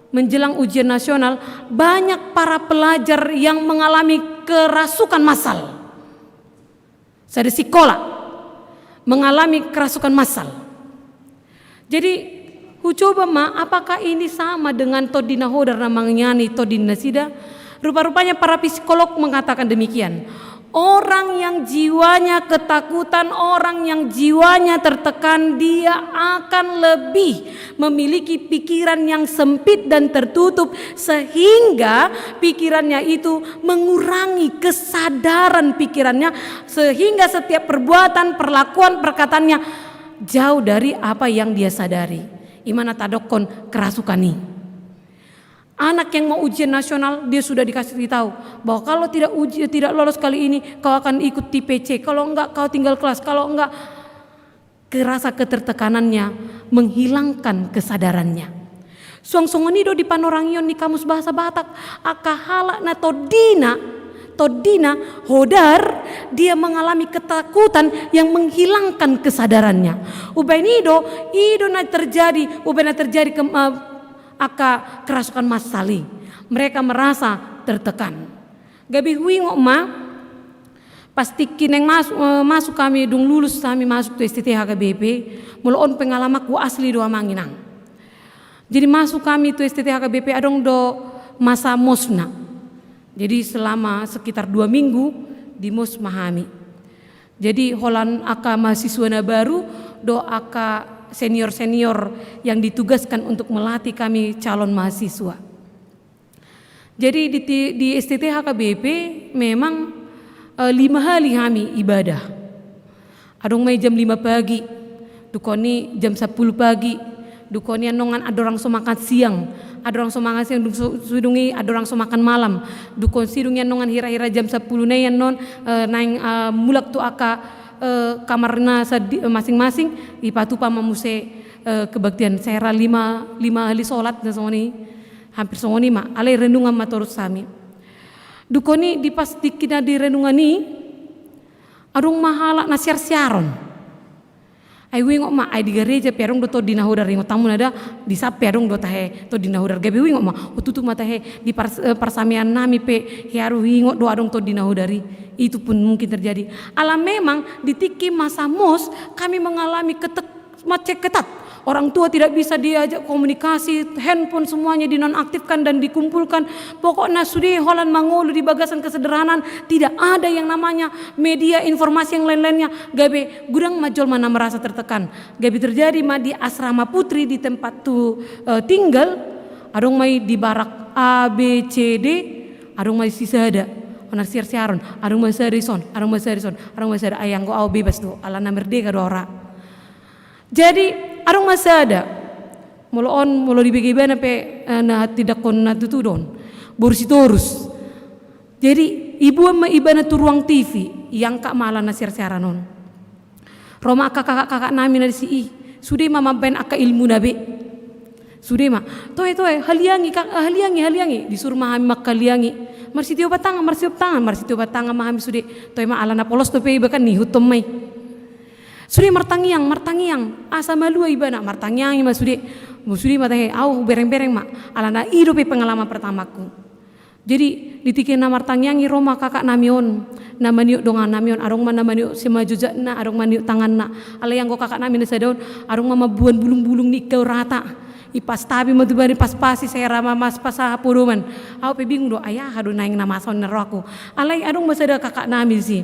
menjelang ujian nasional, banyak para pelajar yang mengalami kerasukan massal. Sada sikola mengalami kerasukan massal. Jadi, hucoba ma, apakah ini sama dengan tondi na hodar na mangingani tondi nasida? Rupa-rupanya para psikolog mengatakan demikian. Orang yang jiwanya ketakutan, orang yang jiwanya tertekan, dia akan lebih memiliki pikiran yang sempit dan tertutup, sehingga pikirannya itu mengurangi kesadaran pikirannya, sehingga setiap perbuatan, perlakuan, perkataannya jauh dari apa yang dia sadari. I ma na tadokkon kerasukan i. Anak yang mau ujian nasional, dia sudah dikasih tahu bahwa kalau tidak uji-, tidak lolos kali ini, kau akan ikut T P C. Kalau enggak, kau tinggal kelas. Kalau enggak, kerasa ketertekanannya menghilangkan kesadarannya. Suang songon i do di panorangion ni Kamus Bahasa Batak, angka halak na tondina, Tondina, hodar, dia mengalami ketakutan yang menghilangkan kesadarannya. Umbaen i do, i do na terjadi, umbaen na terjadi ke, eh, angka kerasukan massal i. Mereka merasa tertekan. Gabe huingot ma, pas tingki naeng mas-, eh, masuk hami, dung lulus hami masuk tu S T T H K B P, molo on pengalamanku asli do amang inang. Jadi masuk hami tu S T T H K B P adong do masa mosna. Jadi selama sekitar dua minggu di mos ma hami. Jadi holan angka mahasiswa na baru dohot angka senior-senior yang ditugaskan untuk melatih kami calon mahasiswa. Jadi di ti-, di S T T H K B P memang, eh, lima hali hami ibadah. Adong ma i jam lima pagi, dungkon i jam sampulu pagi, dungkon i annon andorang so makan siang, andorang so makan siang, dung so-, sidung i andorang so makan malam, dungkon sidung i annon hira-hira jam sampulu nai annon, eh, naeng, eh, mulak tu angka, eh, kamarna sandi-, eh, masing-masing, dipatupa ma muse, eh, kebaktian. Sahira lima, lima hali solat na songon i, hampir songon i ma, alai renungan ma torus hami. Dungkon i di pas tingki na di renungan i, adong ma halak na siar-siaron. Ai huingot ma, ai di gareja pe adong do tondi na hodar, ingot hamu na da, di sap pe adong do tahe tondi na hodar. Gabe huingot ma, o tutu ma tahe di pars-, eh, parsamean nami pe, hea do huingot do adong tondi na hodar i. Itu pun mungkin terjadi. Ala memang di tingki masa mos kami mengalami ketek-, macet ketat. Orang tua tidak bisa diajak komunikasi, handphone semuanya dinonaktifkan dan dikumpulkan. Pokokna sude holan mangolu di bagasan kesederhanaan, tidak ada yang namanya media informasi yang lain-lainnya. Gabe godang ma jolma na merasa tertekan. Gabe terjadi ma di asrama putri di tempat tu, eh, tinggal, adong ma i di barak A, B, C, D, adong ma i sisada. Onar siar-siaron, adong ma sada dison, adong ma sada dison, adong ma sada. Ai anggo au bebas do, alana merdeka do au ra. Jadi, adong ma sada. Molo on, molo dibege ibana pe, eh, na tindakhon na tutu do on. Boru Sitorus. Jadi, iboan ma ibana tu ruang T V, iangkat ma ala na siar-siaran on. Ro ma angka kakak-kakak nami na disi i. Sude ma mambaen angka ilmuna be. Sude ma. Toe, toe, haliangi, kak-, eh, haliangi, haliangi. Disuru ma hami manghaliangi. Marsitio batangan, marsitio tangan, marsitio batangan ma hami sude. Toe ma ala na polos dope iba kan nihuthon ma i. Sude martangiang, martangiang, asa malua ibana, martangiangi ma sude. Molo sude ma tahe, au hubereng-bereng ma, alana i dope pengalaman pertamaku. Jadi, di tingki na martangiangi ro ma kakak nami on, na maniop dongan nami on, adong ma na maniop simanjujatna, adong maniop tanganna. Alai anggo kakak nami na sada on, adong ma mamboan bulung-bulung ni ingkau rata. Ipastapi ma tu ibana, ipaspasi, sahira ma maspas aha podoman. Au pe bingung do, ai aha do naeng na masa on na ro aku. Alai adong ma sada kakak nami disi.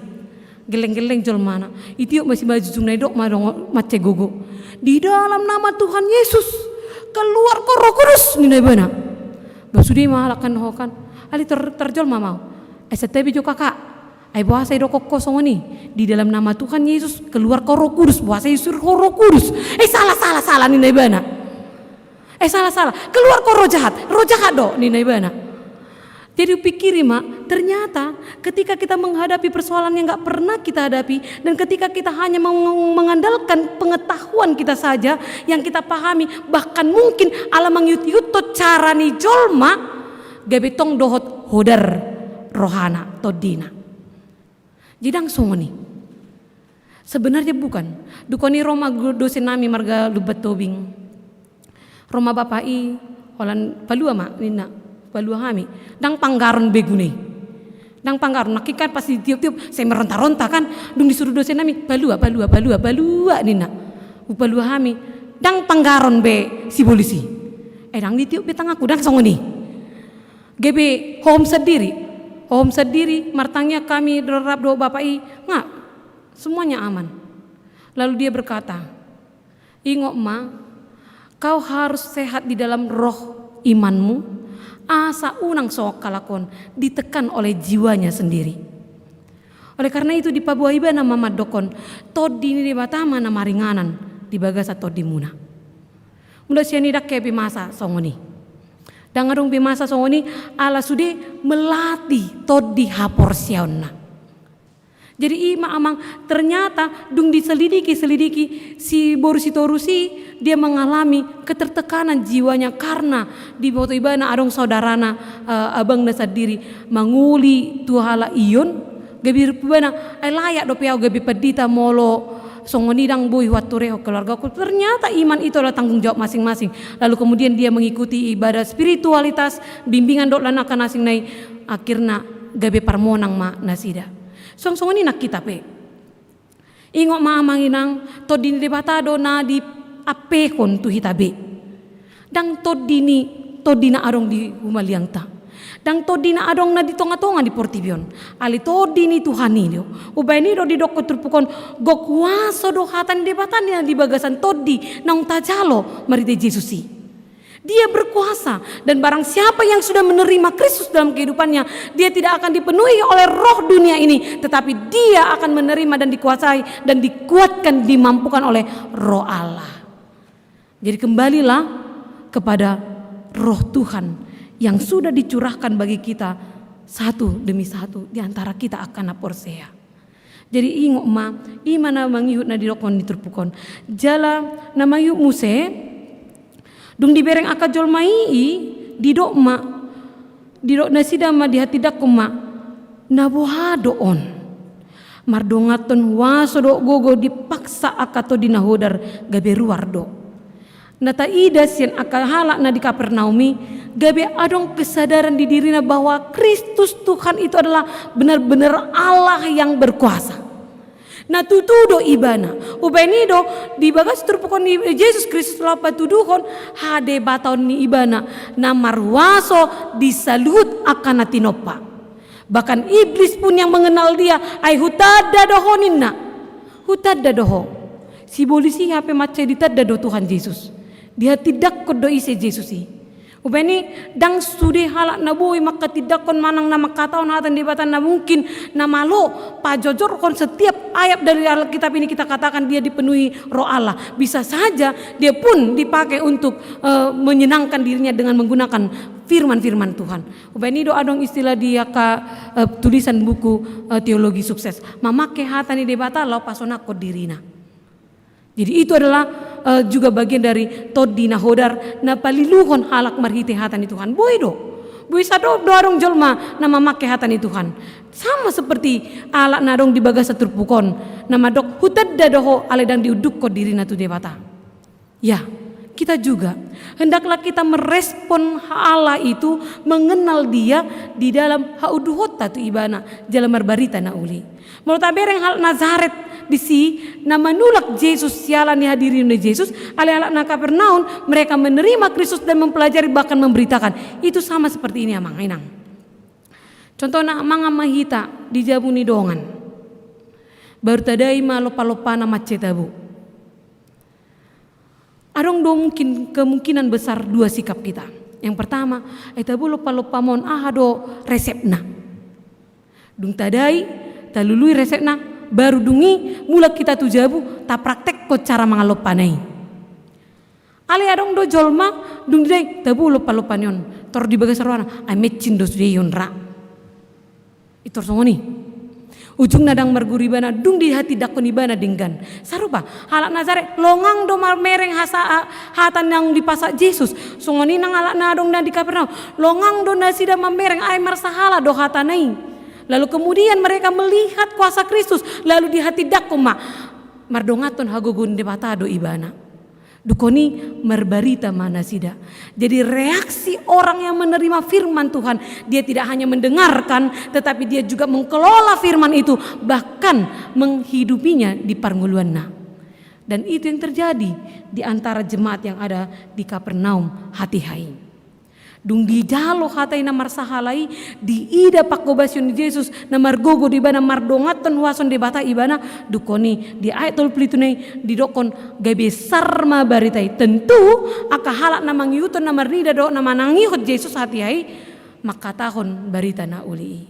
Gelleng-gelleng jolmana. Itiop ma simanjujungna, idok ma dongan mansai gogo. Di dalam nama Tuhan Yesus, keluar kau Roh Kudus, ninna ibana. Ba sude ma halak kan ho kan. Alai tar-, tarjolma ma au. Ai santabi jo kakak. Ai boasa idokkon ho songon i. Di dalam nama Tuhan Yesus, keluar kau Roh Kudus. Boasa iusir ho Roh Kudus. Eh, salah, salah, salah, ninna ibana. Eh, salah, salah. Keluar kau roh jahat. Roh jahat do, ninna ibana. Jadi hupikiri ma, ternyata ketika kita menghadapi persoalan yang nggak pernah kita hadapi, dan ketika kita hanya meng-, mengandalkan pengetahuan kita saja yang kita pahami, bahkan mungkin ala mangiut-iuthon cara ni jolma, gabe tong dohot hodar rohana, tondina. Jadi ndang songon i. Sebenarnya bukan. Dungkon i ro ma gu-, dosen nami marga Lumban Tobing. Ro ma bapa i, holan palua ma, ninna. Palua hami. Ndang panggaron be guna i. Ndang panggaron. Nangkin kan pas ditiop-tiop, sai meronta-ronta kan. Dung disuru dosen nami, palua, palua, palua, palua, ninna. Hupalua hami. Ndang panggaron be sibolis i. Eh, ndang ditiop be tanganku, ndang songon i. Gabe hohom sandiri. Hohom sandiri, martangiang hami rap dohot bapa i, nga, semuanya aman. Lalu dia berkata, "Ingot ma, kau harus sehat di dalam roh imanmu, asa unang songon halak on ditekan oleh jiwanya sendiri." Oleh karena itu dipaboa ibana ma mandokkon, tondi ni Debata ma na maringanan di bagasan tondimuna. Molo sian i ndang hea be masa songon i. Ndang adong be masa songon i, ala sude melatih tondi haporseaonna. Jadi i ma amang, ternyata dung diselidiki, selidiki, si boru Sitorus i, dia mengalami ketertekanan jiwanya karena diboto ibana adong saudarana, eh, abangna sandiri mangoli tu halak Ion, gabe rupubana, ai layak dope au gabe pandita molo songon i ndang boi huanturehon keluargaku. Ternyata iman itu adalah tanggung jawab masing-masing. Lalu kemudian dia mengikuti ibadah spiritualitas, bimbingan dohot langkah na asing na i, akhirna gabe parmonang ma nasida. Songon, songon i nang hita pe. Ingot ma amang inang, Tondi ni Debata do na diampehon tu hita be. Ndang tondi ni, tondi na adong di humaliangta. Ndang tondi na adong na di tonga-tonga ni portibi on. Alai tondi ni Tuhan i do. Umbahen i do didokkon turpuk on, gok huaso do hata ni Debata na di bagasan tondi naung tajalo marhite Jesus i. Dia berkuasa, dan barang siapa yang sudah menerima Kristus dalam kehidupannya, dia tidak akan dipenuhi oleh roh dunia ini, tetapi dia akan menerima dan dikuasai dan dikuatkan, dimampukan oleh Roh Allah. Jadi kembalilah kepada Roh Tuhan yang sudah dicurahkan bagi kita satu demi satu di antara kita angka na porsea. Jadi ingot ma, i ma na mangihut na didokkon ni turpuk on. Jala na mangihut muse, dung dibereng angka jolma i, i didok ma, didok nasida ma, dihatindangkon ma, na boha do on. Mardonganhon huaso dohot gogo dipaksa angka tondi na hodar gabe ruar do. Na taida sian angka halak na di Kapernaum i, gabe adong kesadaran di dirina bahwa Kristus Tuhan itu adalah benar-benar Allah yang berkuasa. Na tutu do ibana. Umbahen i do di bagas turpuk on ni Jesus Kristus laho patuduhon hadebataon ni ibana na marhuaso di saluhut angka na tinompa. Bahkan iblis pun yang mengenal dia, ai hutanda do ho ninna. Hutanda do ho. Sibolis i hape mansai ditanda do Tuhan Jesus. Dihatindangkon do ise Jesus i. Umbahen i, ndang sude halak na boi manghatindangkon manang na manghatahon hata ni Debata na mungkin na malo pajojorhon setiap ayat dari Alkitab ini kita katakan dia dipenuhi Roh Allah. Bisa saja dia pun dipakai untuk, eh, menyenangkan dirinya dengan menggunakan firman-firman Tuhan. Umbahen i do adong istilah di angka, eh, tulisan buku, eh, teologi sukses. Mamake hata ni Debata laho pasonangkon dirina. Jadi itu adalah, eh, juga bagian dari tondi na hodar na paliluhon halak marhite hata ni Tuhan. Boi do. Boi sadok do adong jolma na mamake hata ni Tuhan. Sama seperti halak na adong di bagasan turpuk on. Na mandok hutanda do ho alai ndang diundukhon dirina tu Debata. Ya, kita juga. Hendaklah kita merespon Allah itu, mengenal Dia di dalam haunduhonta tu Ibana, jala marbarita na uli. Molo tabereng halak Nazaret disi na manulak Jesus siala ni hadirion ni Jesus, alai halak na Kapernaum, mereka menerima Kristus dan mempelajari bahkan memberitakan. Itu sama seperti ini amang inang. Contohna mangan ma hita di jabu ni dongan. Baru tadai ma lompa-lompana mansai tabo. Adong do mungkin kemungkinan besar dua sikap kita. Yang pertama, ai tabo lompa-lompam on, aha do resepna? Dung tadai, talului resepna, baru dung i mulak hita tu jabu, tapraktekkon cara mangan lompana i. Alai adong do jolma, dung didai, tabo lompa-lompana on, tor di bagas rohana, ai mecin do sude i on ra. Itor songon i. Ujungna ndang marguru ibana, dung dihatindangkon ibana denggan. Sarupa, halak Nazaret, longang do mamereng hasa-, hata naung dipasahat Jesus. Songon i nang halak na adong na di Kapernaum. Longang do nasida mamereng, ai marsahala do hatana i. Lalu kemudian mereka melihat kuasa Kristus, lalu dihatindangkon ma. Mardonganhon hagogoon Debata do ibana. Dungkon i marbarita ma nasida. Jadi reaksi orang yang menerima firman Tuhan, dia tidak hanya mendengarkan, tetapi dia juga mengelola firman itu, bahkan menghidupinya di parngoluanna. Dan itu yang terjadi di antara jemaat yang ada di Kapernaum hatiha i. Dung dijalo hata i na marsahala i, diida panghobasion ni Jesus na margogo di ibana mardonganhon huaso ni Debata ibana, dungkon i di ayat tolu pulu pitu na i didokkon gabe sar ma barita i. Tentu angka halak na mangihuthon na marnida dohot na manangihon Jesus hatiha i mangkatahon barita na uli i.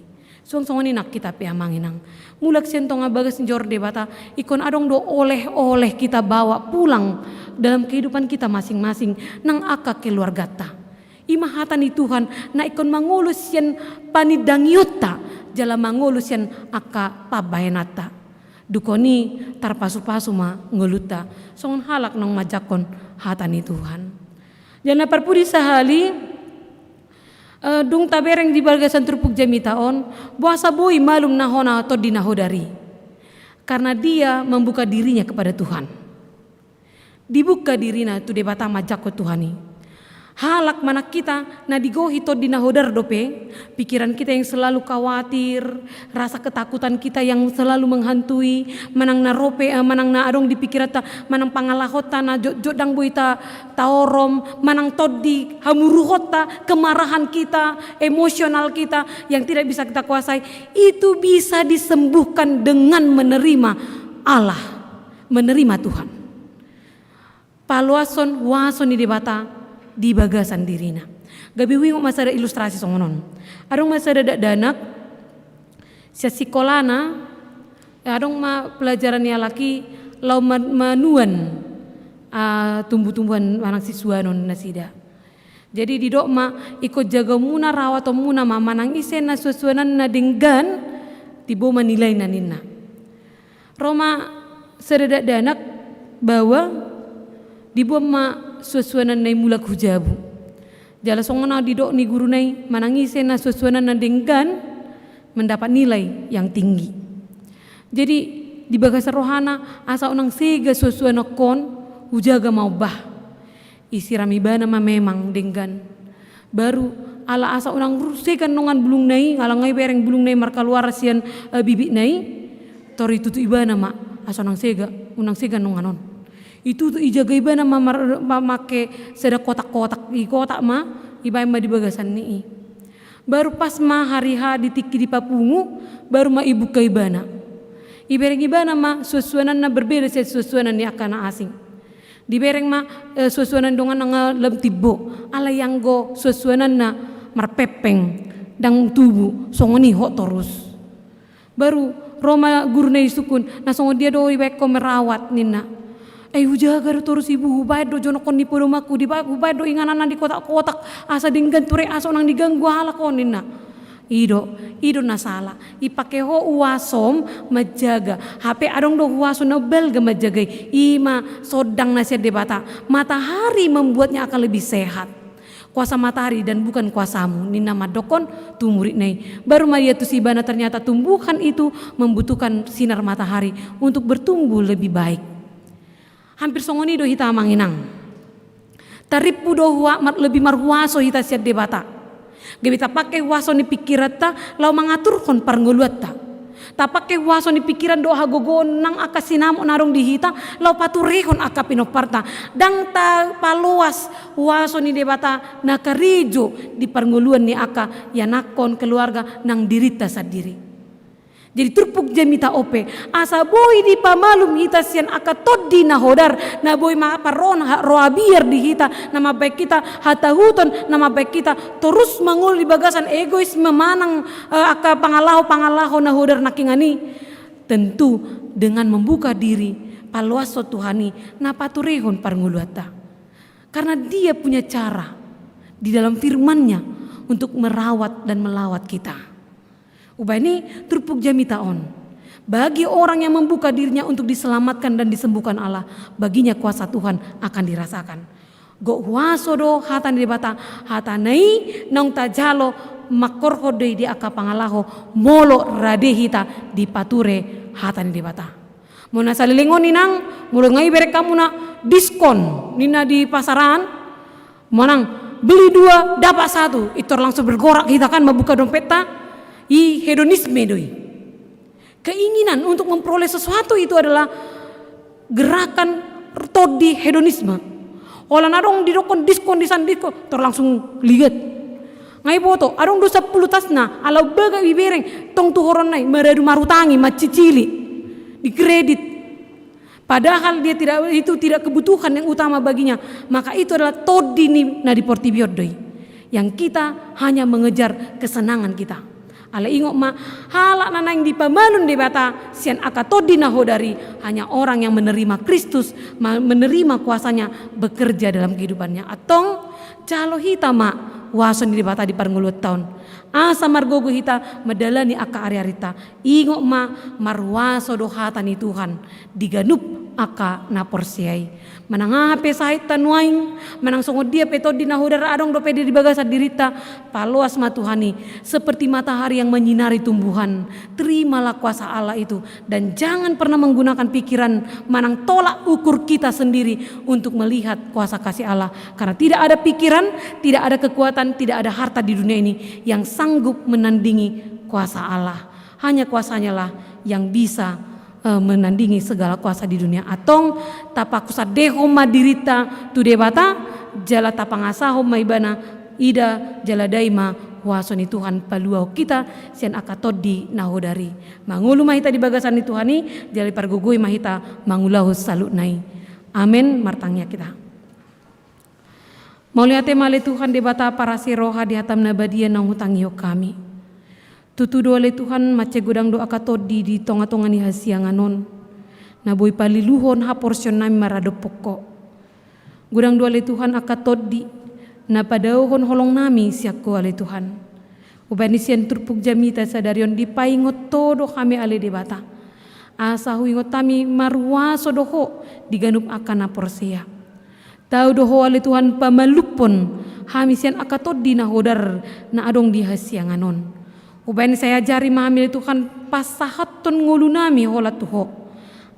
Suang songon i nang hita pe amang inang. Mulak sian tonga bagas ni joro Debata, ingkon adong do oleh-oleh kita bawa pulang dalam kehidupan kita masing-masing nang angka keluarganta. I ma hata ni Tuhan na ingkon mangolu sian panindangionta jala mangolu sian angka pambahenanta. Dungkon i tarpasupasu ma ngolunta songon halak naung manjangkon hata ni Tuhan. Jala na parpudi sahali, eh, dung tabereng di bagasan turpuk jamita on, boasa boi malum na hona Tondi na Hodar i? Karena dia membuka dirinya kepada Tuhan. Dibuka dirina tu Debata manjangkon Tuhan i. Halak manang hita na digohi Tondi na Hodar dope, pikiran kita yang selalu khawatir, rasa ketakutan kita yang selalu menghantui, manang na rope, eh, manang na adong di pikiranta, manang pangalahonta na jotjot ndang boi ta-, taorom, manang tondi hamuruhonta, kemarahan kita, emosional kita yang tidak bisa kita kuasai, itu bisa disembuhkan dengan menerima Allah, menerima Tuhan. Paloashon huaso ni Debata di bagasan dirina. Gabe huingot ma sada ilustrasi songon on. Adong ma sada dakdanak, sian sikolana, adong ma pelajaran ni halak i laho ma-, manuan, ah, tumbuh-tumbuhan manang sisuanon nasida. Jadi didok ma, ingkon jagaonmuna, rawatonmuna ma, manang ise na suansuananna denggan, timbo ma nilaina ninna. Ro ma sada dakdanak baoa, diboan ma suansuananna i mulak hu jabu. Jala songon na didok ni guruna i, manang ise na suansuananna denggan mendapat nilai yang tinggi. Jadi di bagasan rohana, asa unang sega suansuananhon, hujaga ma on bah. Isiram ibana ma memang denggan. Baru ala asa unang ru-, sega dongan bulungna i, ala nga ibereng bulungna i markaluar sian, eh, bibitna i, tor itutu ibana ma, asa unang sega, unang sega dongan on. Itutu ijaga ibana ma mar-, ma-, make sada kotak-kotak, ikotak ma, ibaen ma di bagasan ni i. Baru pas ma hari H di tingki dipapungu, baru ma ibuka ibana. Ibereng ibana ma suansuananna berbeda sian suansuanan ni angka na asing. Dibereng ma, eh, suansuanan dongan na nga lam timbo, alai anggo suansuananna marpengpeng, ndang tubu, songon i hot torus. Baru ro ma guruna i sungkun, na songon dia do ibaen ho merawat ninna. Eh, hujaga do torus ibu, hubaen do jonokkon ni podomanku, diba-, hubaen do ingananna di kotak-kotak, asa denggan ture, asa unang diganggu halak on ninna. I do, i do na sala. Ipake ho huasom manjaga. Hape adong do huaso na balga manjaga i. I ma sondang na sian Debata. Matahari membuatnya akan lebih sehat. Kuasa matahari dan bukan kuasamu, ninna mandokkon tu muridna i. Baru ma diantusi ibana, ternyata tumbuhan itu membutuhkan sinar matahari untuk bertumbuh lebih baik. Hampir songon i do hita amang inang. Tarimpu do hua-, mar-, lebih marhuaso hita sian Debata. Gabe tapake huaso ni pikiranta laho mangaturhon parngoluanta. Tapake huaso ni pikiran dohot hagogoon nang angka sinamot na adong di hita laho paturehon angka pinomparta. Ndang tapaloas huaso ni Debata na karejo di parngoluan ni angka ianakhon, keluarga nang dirinta sandiri. Jadi turpuk jamita on pe, asa boi dipamalum hita sian angka tondi na hodar, na boi ma parrohahon ha-, roha biar di hita, na mambahen hita hatahuton, na mambahen hita torus mangolu di bagasan egoisme manang, eh, angka pangalaho-pangalaho na hodar nangkiningan i. Tentu dengan membuka diri, paloashon Tuhan i, na paturehon parngoluanta. Karena Dia punya cara di dalam firman-Nya untuk merawat dan melawat kita. Hubahen i turpuk jamita on. Bagi orang yang membuka dirinya untuk diselamatkan dan disembuhkan Allah, baginya kuasa Tuhan akan dirasakan. Gok huaso do hata ni Debata, hatana i naung tajalo mangkorhon do i di angka pangalaho, molo rade hita dipature hata ni Debata. Molo na saleleng on inang, molo nga ibereng hamuna diskon, ninna di pasaran, manang beli dua dapat satu, i tor langsung bergorak hita kan, mambuka dompetta, i hedonisme do i. Keinginan untuk memperoleh sesuatu itu adalah gerakan tondi hedonisme. Holan adong didokkon diskon, disan diskon, tor langsung ligat. Nga iboto, adong do sampulu tasna, ala umbaga ibereng, tong tuhoronna i, maradu marutangi, mancicili, dikredit. Padahal dia tidak, itu tidak kebutuhan yang utama baginya. Maka itu adalah tondi ni na di portibi on do i. Yang kita hanya mengejar kesenangan kita. Alai ingot ma, halak na naeng dipamalum Debata sian angka tondi na hodar i, hanya orang yang menerima Kristus, ma-, menerima kuasa-Nya bekerja dalam kehidupannya. Antong, jalo hita ma huaso ni Debata di parngoluanta on. Asa margogo hita mandalani angka ariarinta. Ingot ma, marhuaso do hata ni Tuhan di ganup angka na porsea i. Manang aha pe sahita nuaeng, manang songon dia pe tondi na hodar adong dope di bagasan dirinta, paloas ma Tuhan i, seperti matahari yang menyinari tumbuhan. Terimalah kuasa Allah itu, dan jangan pernah menggunakan pikiran manang tolak ukur kita sendiri untuk melihat kuasa kasih Allah. Karena tidak ada pikiran, tidak ada kekuatan, tidak ada harta di dunia ini yang sanggup menandingi kuasa Allah. Hanya kuasanya lah yang bisa eh, menandingi segala kuasa di dunia. Antong, tapakusandehon ma dirinta tu Debata, jala tapangasahon ma Ibana, ida jala dai ma huaso ni Tuhan paluahon hita sian angka tondi na hodar i. Mangolu ma hita di bagasan ni Tuhan i, jala dipargogoi ma hita mangulahon saluhutna i. Amen. Martangiang hita. Mauliate ma ale Tuhan Debata parasi roha di hatam na badia naung hutangihon hami. Tutu do ale Tuhan, mansai godang do angka tondi di tonga-tonga ni hasiangan on, na boi paliluhon haporseaonnami maradophon Ho. Godang do ale Tuhan angka tondi na padaohon holongnami sian Ho ale Tuhan. Umbahen i sian turpuk jamita sadari on dipaingot Ho do hami ale Debata, asa huingot hami marhuaso do Ho di ganup angka na porsea. Tau do Ho ale Tuhan pamalumhon hami sian angka tondi na hodar na adong di hasiangan on. Umbahen i sai ajari ma hami ale Tuhan pasahathon ngolunami holan tu Ho,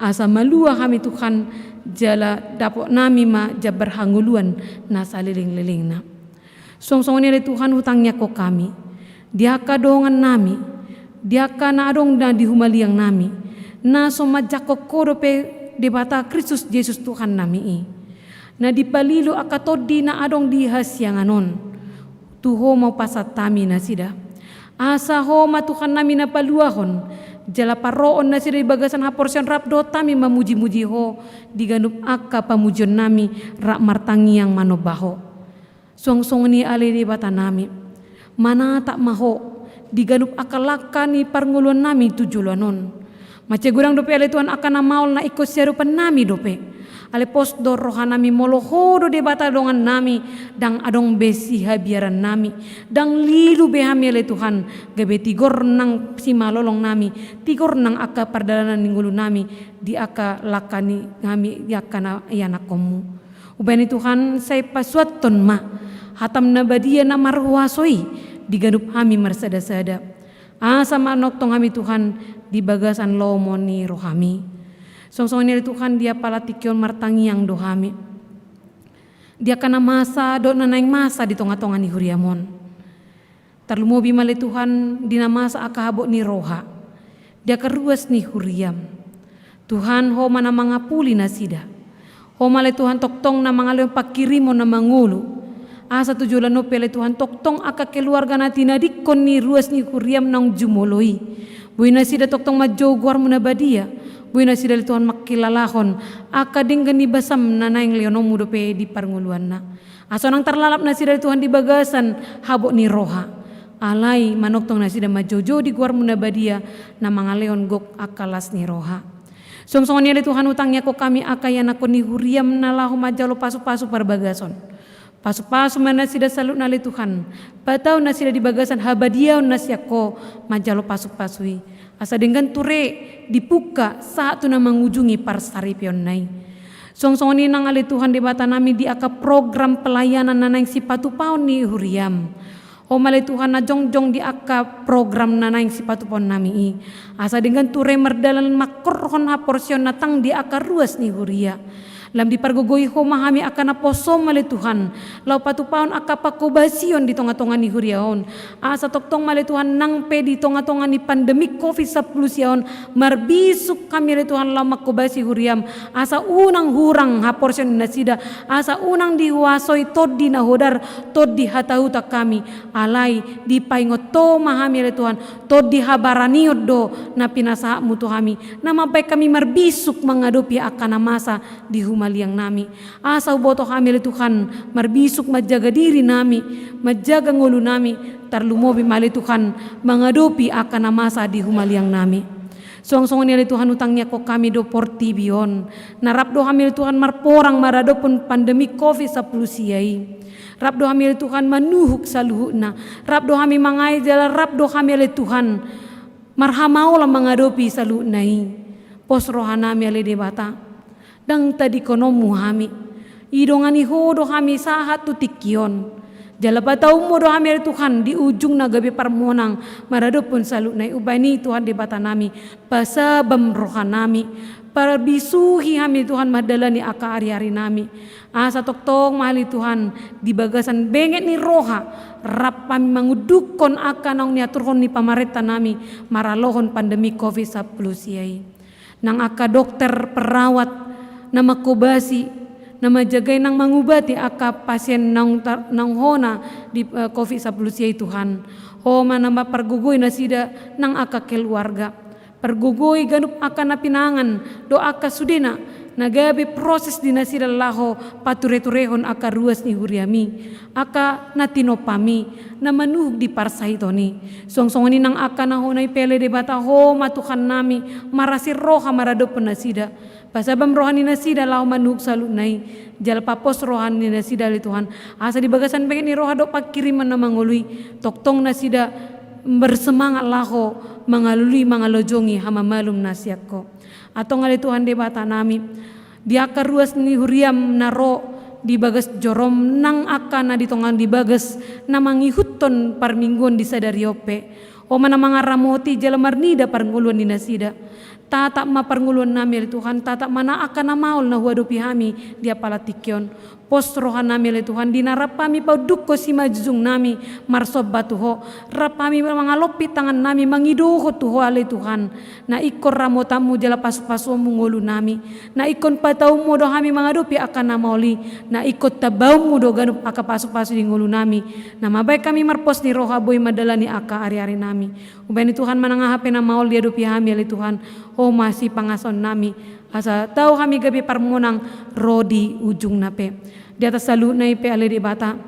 asa malua hami Tuhan, jala dapotnami ma jambar hangoluan na salelenglelengna. Suang songon i ale Tuhan hutangiangkon hami di angka dongannami, di angka na adong na di humaliangnami, na so manjangkon Ho dope Debata Kristus Jesus Tuhannami i, na dipalilu angka tondi na adong di hasiangan on. Tu Ho ma hupasahat hami nasida, asa Ho ma Tuhannami na paluahon, jala parrohahon nasida di bagasan haporseaon rap dohot hami mamujimuji Ho di ganup angka pamujionnami rap martangiang manomba Ho. Suang songon i ale Debatanami, manatap ma Ho di ganup angka langka ni parngoluannami tu joloan on. Mansai godang dope ale Tuhan angka na maol na ingkon siadopannami dope. Alai pos do rohanami molo Ho do Debata dongannami, ndang adong be sihabiarannami, ndang lilu be hami ale Tuhan, gabe tigor nang simalolongnami, tigor nang angka pardalanan ni ngolunami, di angka langka ni hami di angka na ianakkonmu. Umbahen i Tuhan, sai pasuanhon ma hatam na badia na marhuaso i di ganup hami marsadasada. Asa manongtong hami Tuhan di bagasan lomo ni rohami. Suang songon i ale Tuhan di apala tingki on martangiang do hami di angka na masa dohot na naeng masa di tongatonga ni huriam on. Tarlumobi ma ale Tuhan di na masa angka habot ni roha, di angka ruas ni huriam. Tuhan, Ho ma na mangapuli nasida. Ho ma ale Tuhan tongtong na mangalehon pangkirimon na mangolu. Asa tu joloan on pe ale Tuhan tongtong angka keluarga na tinadingkon ni ruas ni huriam naung jumolo i, boi nasida tongtong manjou goarmu na badia. Boi nasida ale Tuhan mangkilalahon angka denggan ni basam na naeng lehononmu dope di parngoluanna. Asa unang tarlalap nasida ale Tuhan di bagasan habot ni roha. Alai manongtong nasida manjoujou di goarmu na badia na mangalehon gok angka las ni roha. Suang songon i ale Tuhan hutangiangkon hami angka ianakhon ni huriam na laho manjalo pasupasu parbagason. Pasupasu ma nasida saluhutna ale Tuhan. Patau nasida di bagasan habadiaon na sian Ho manjalo pasupasu i. Asa denggan ture dipungka sahat tu na mangujungi parsaripeonna i. Suang songon i nang ale Tuhan Debatanami di angka program pelayanan na naeng sipatupaon ni huriam. Ho ma ale Tuhan na jongjong di angka program na naeng sipatupaonnami i. Asa denggan ture mardalan mangkorhon haporseaon na tang di angka ruas ni huria. Lam dipargogoi Ho ma hami angka naposom ale Tuhan, laho patupaon angka pangkobasion di tongatonga ni huria on. Asa tongtong ma ale Tuhan nang pe di tongatonga ni pandemi covid sampulu sia on, marbisuk hami ale Tuhan laho mangkobasi huriam. Asa unang hurang haporseaon nasida, asa unang dihuasoi tondi na hodar, tondi hatahutan hami. Alai dipaingot Ho ma hami ale Tuhan, tondi habaranion do na pinasahatmu tu hami, na mambahen hami marbisuk mangadopi angka na masa di humaliangnami. Asa huboto hami ale Tuhan, marbisuk manjaga dirinami, manjaga ngolunami, tarlumobi ma ale Tuhan, mangadopi angka na masa di humaliangnami. Suang songon i ale Tuhan hutangiangkon hami do portibi on, na rap do hami ale Tuhan marporang maradophon pandemi covid sampulu sia i. Rap do hami ale Tuhan manuhuk saluhutna. Rap do hami mangae jala rap do hami ale Tuhan marhamaolan mangadopi saluhutna i. Pos rohanami ale Debata. Ndang tadingkononmu hami. Idongani Ho do hami sahat tu tingki on. Jala pataonmu do hami ale Tuhan di ujungna gabe parmonang maradophon saluhutna i. Umbahen i Tuhan Debatanami, pasabam rohanami. Parbisuhi hami Tuhan mandalani angka ariarinami. Asa tongtong ma ale Tuhan di bagasan benget ni roha rap hami mangundukhon angka naung niaturhon ni pamarentanami maralohon pandemi covid sampulu sia i. Nang angka dokter, perawat, na manghobasi, na manjagai nang mangubati angka pasien naung tar-, naung hona di, eh, covid sampulu sia i Tuhan. Ho ma na mampargogoi nasida nang angka keluarga. Pargogoi ganup angka na pinangan, dohot angka sudena, na gabe proses di nasida laho patureturehon angka ruas ni huriami, angka na tinompami, na manuhuk di parsahiton i. Suang songon i nang angka na hona i pe ale Debata, Ho ma Tuhannami, marasi roha maradophon nasida. Pasabam roha ni nasida laho manuhuk saluhutna i, jala papos roha ni nasida ale Tuhan. Asa di bagasan benget ni roha dohot panghirimon na mangolu i, tongtong nasida bersemangat laho mangalului mangalojongi hamamalum na sian Ho. Antong ale Tuhan Debatanami, di angka ruas ni huriam na ro di bagas jorom nang angka na di tonga ni bagas na mangihuthon parmingguon di sadari on pe. Ho ma na mangaramoti jala marnida parngoluon ni nasida. Tatap ma parngoluonnami ale Tuhan, tatap ma nang angka na maol na huadopi hami di apala tingki on. Pos rohanami ale Tuhan, di na rap hami paundukhon simanjujungnami marsomba tu Ho, rap hami mangalompit tangannami mangidohon tu Ho ale Tuhan, na ingkon ramotanmu jala pasupasuonmu ngolunami, na ingkon pataonmu do hami mangadopi angka na maol i, na ingkon tambaonmu do ganup angka pasupasu di ngolunami, na mambahen hami marpos ni roha boi mandalani angka ariarinami. Umbahen i Tuhan, manang aha pe na maol diadopi hami ale Tuhan, Ho ma sipangasahonnami, asa tau hami gabe parmonang ro di ujungna pe. Di atas saluhutna i pe ale Debata,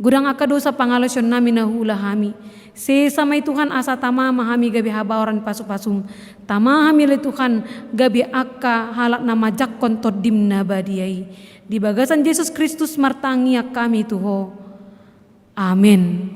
godang angka dosa pangalaosionnami na huula hami. Sesa ma i Tuhan asa tama ma hami gabe habaoran pasupasum. Tama hami ale Tuhan gabe angka halak na manjangkon Tondim na badia i. Di bagasan Jesus Kristus martangiang hami tu Ho. Amen.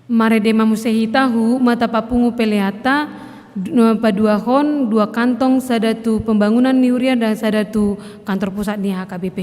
Marende ma muse hita huhut ma tapapungu peleanta, du-, paduahon dua kantong, sada tu pembangunan ni huria dan sada tu kantor pusat ni H K B P.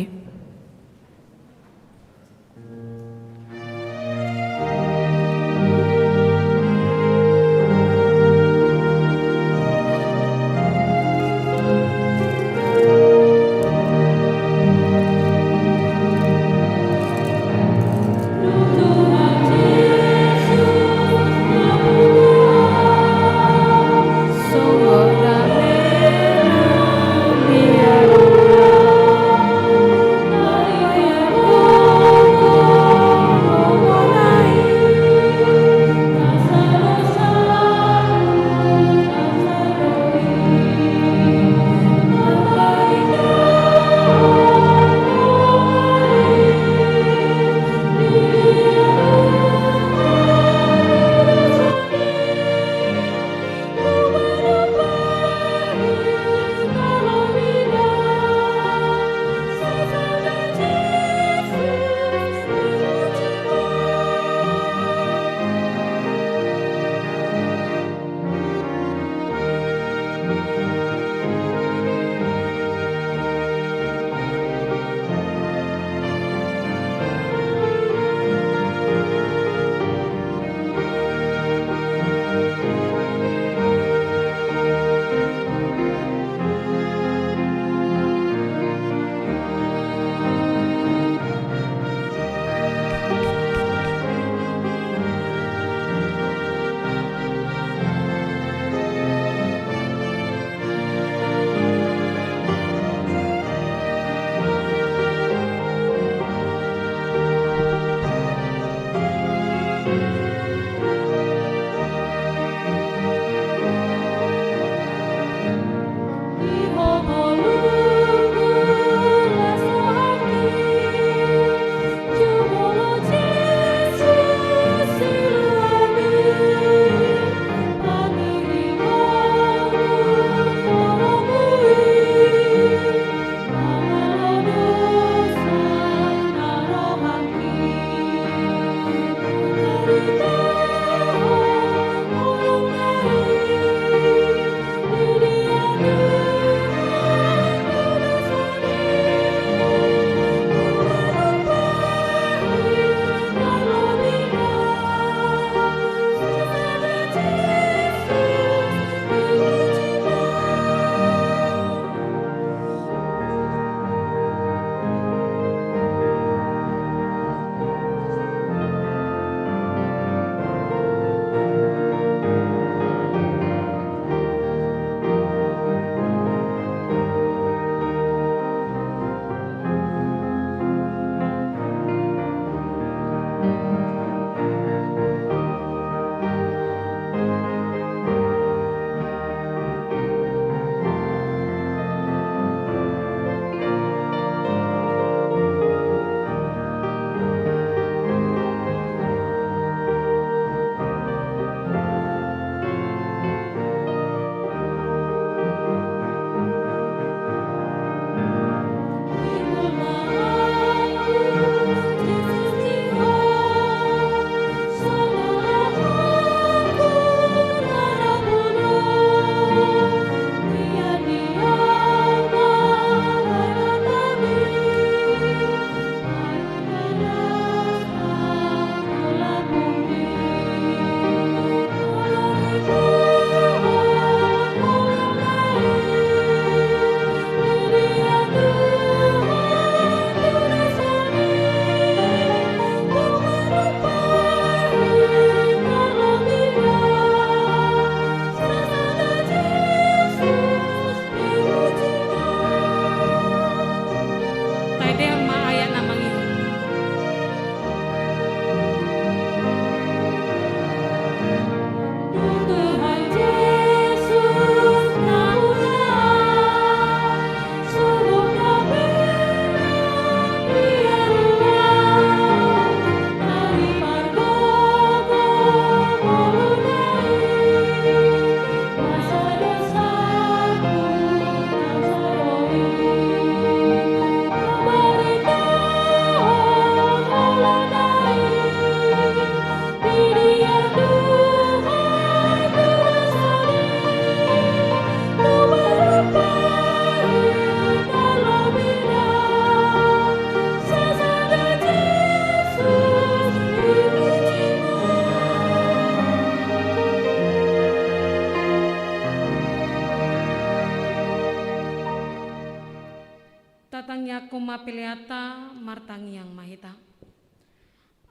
Tatangiangkon ma peleanta, martangiang ma hita.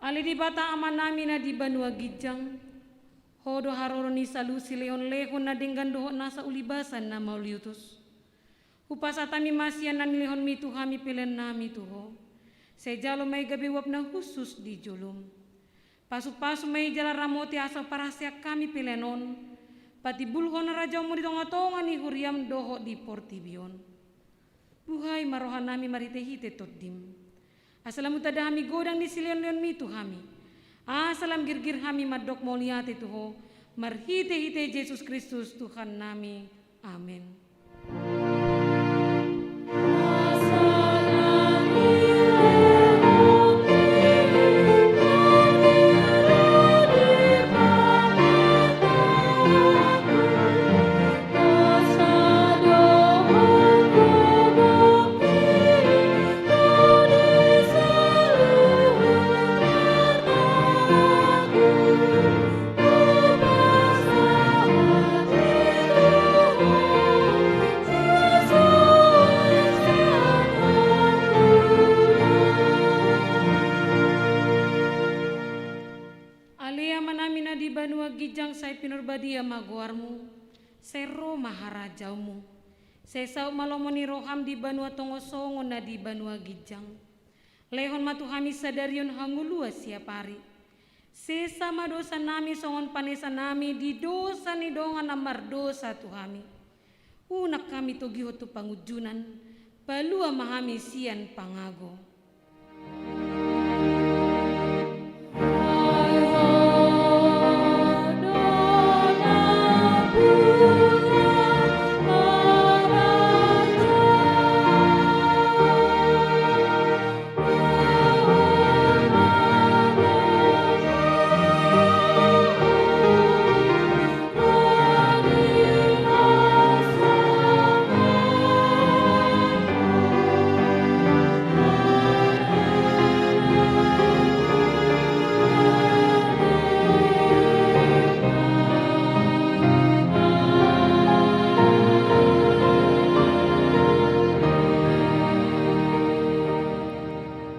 Ale Debata Amanami na di banua ginjang, Ho do haroro ni saluhut silehon, lehon na denggan dohot nasa ulibasan na mauliutus. Hupasahat hami ma sian na nilehonmi tu hami peleannami tu Ho. Sai jalo ma i gabe uap na hushus di jolom. Pasupasu ma i jala ramoti asa huparhaseang hami pelean on patimbulhon harajaonmu di tongatonga ni huriam dohot di portibi on. Buhai ma rohanami marhitehite Tondim, asa lam hutanda hami godang ni silehonlehonmi tu hami, asa lam girgir hami mandok mauliate tu Ho, marhitehite Jesus Kristus Tuhannami. Amen. Ale Amanami na di banua ginjang, sai pinarbadia ma goarmu, sai ro ma harajaonmu, sai saut ma lomo ni roham di banua tonga songon na di banua ginjang. Lehon ma tu hami sadari on hangoluan siapari. Sesa ma dosanami songon panesanami di dosa ni dongan na mardosa tu hami. Unang hami togihon tu pangunjunan, palua ma hami sian pangago.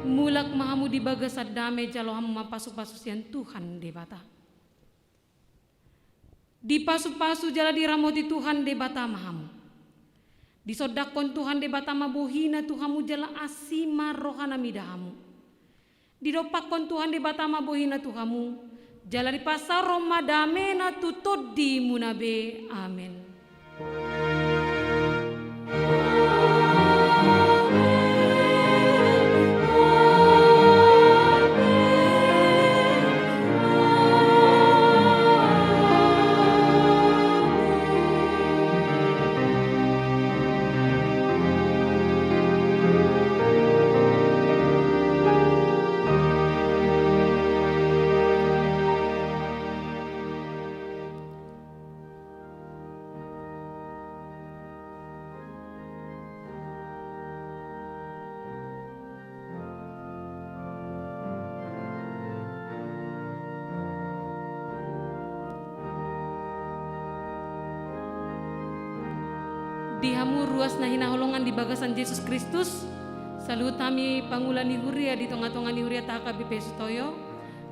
Mulak ma hamu di bagasan dame, jalo hamu ma pasupasu sian Tuhan Debata. Dipasupasu jala diramoti Tuhan Debata ma hamu. Disondangkon Tuhan Debata ma bohina tu hamu jala asi ma rohana mida hamu. Didompakkon Tuhan Debata ma bohina tu hamu, jala dipasaorhon ma damena tu tondimuna be. Amen. Di hamu ruas na hinaholongan di bagasan Jesus Kristus, saluhut hami pangula ni huria di tongatonga ni huriata H K B P Sutoyo,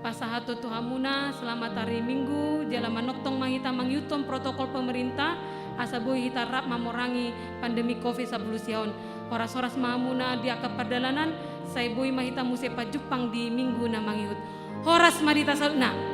pasahathon tu hamuna selamat hari Minggu, jala manongtong ma hita mangihuthon protokol pemerintah, asa boi hita rap mamorangi pandemi covid sampulu sia on. Horashoras ma hamuna di angka pardalanan, sai boi ma hita muse pajumpang di Minggu na mangihut. Horas ma di hita saluhutna.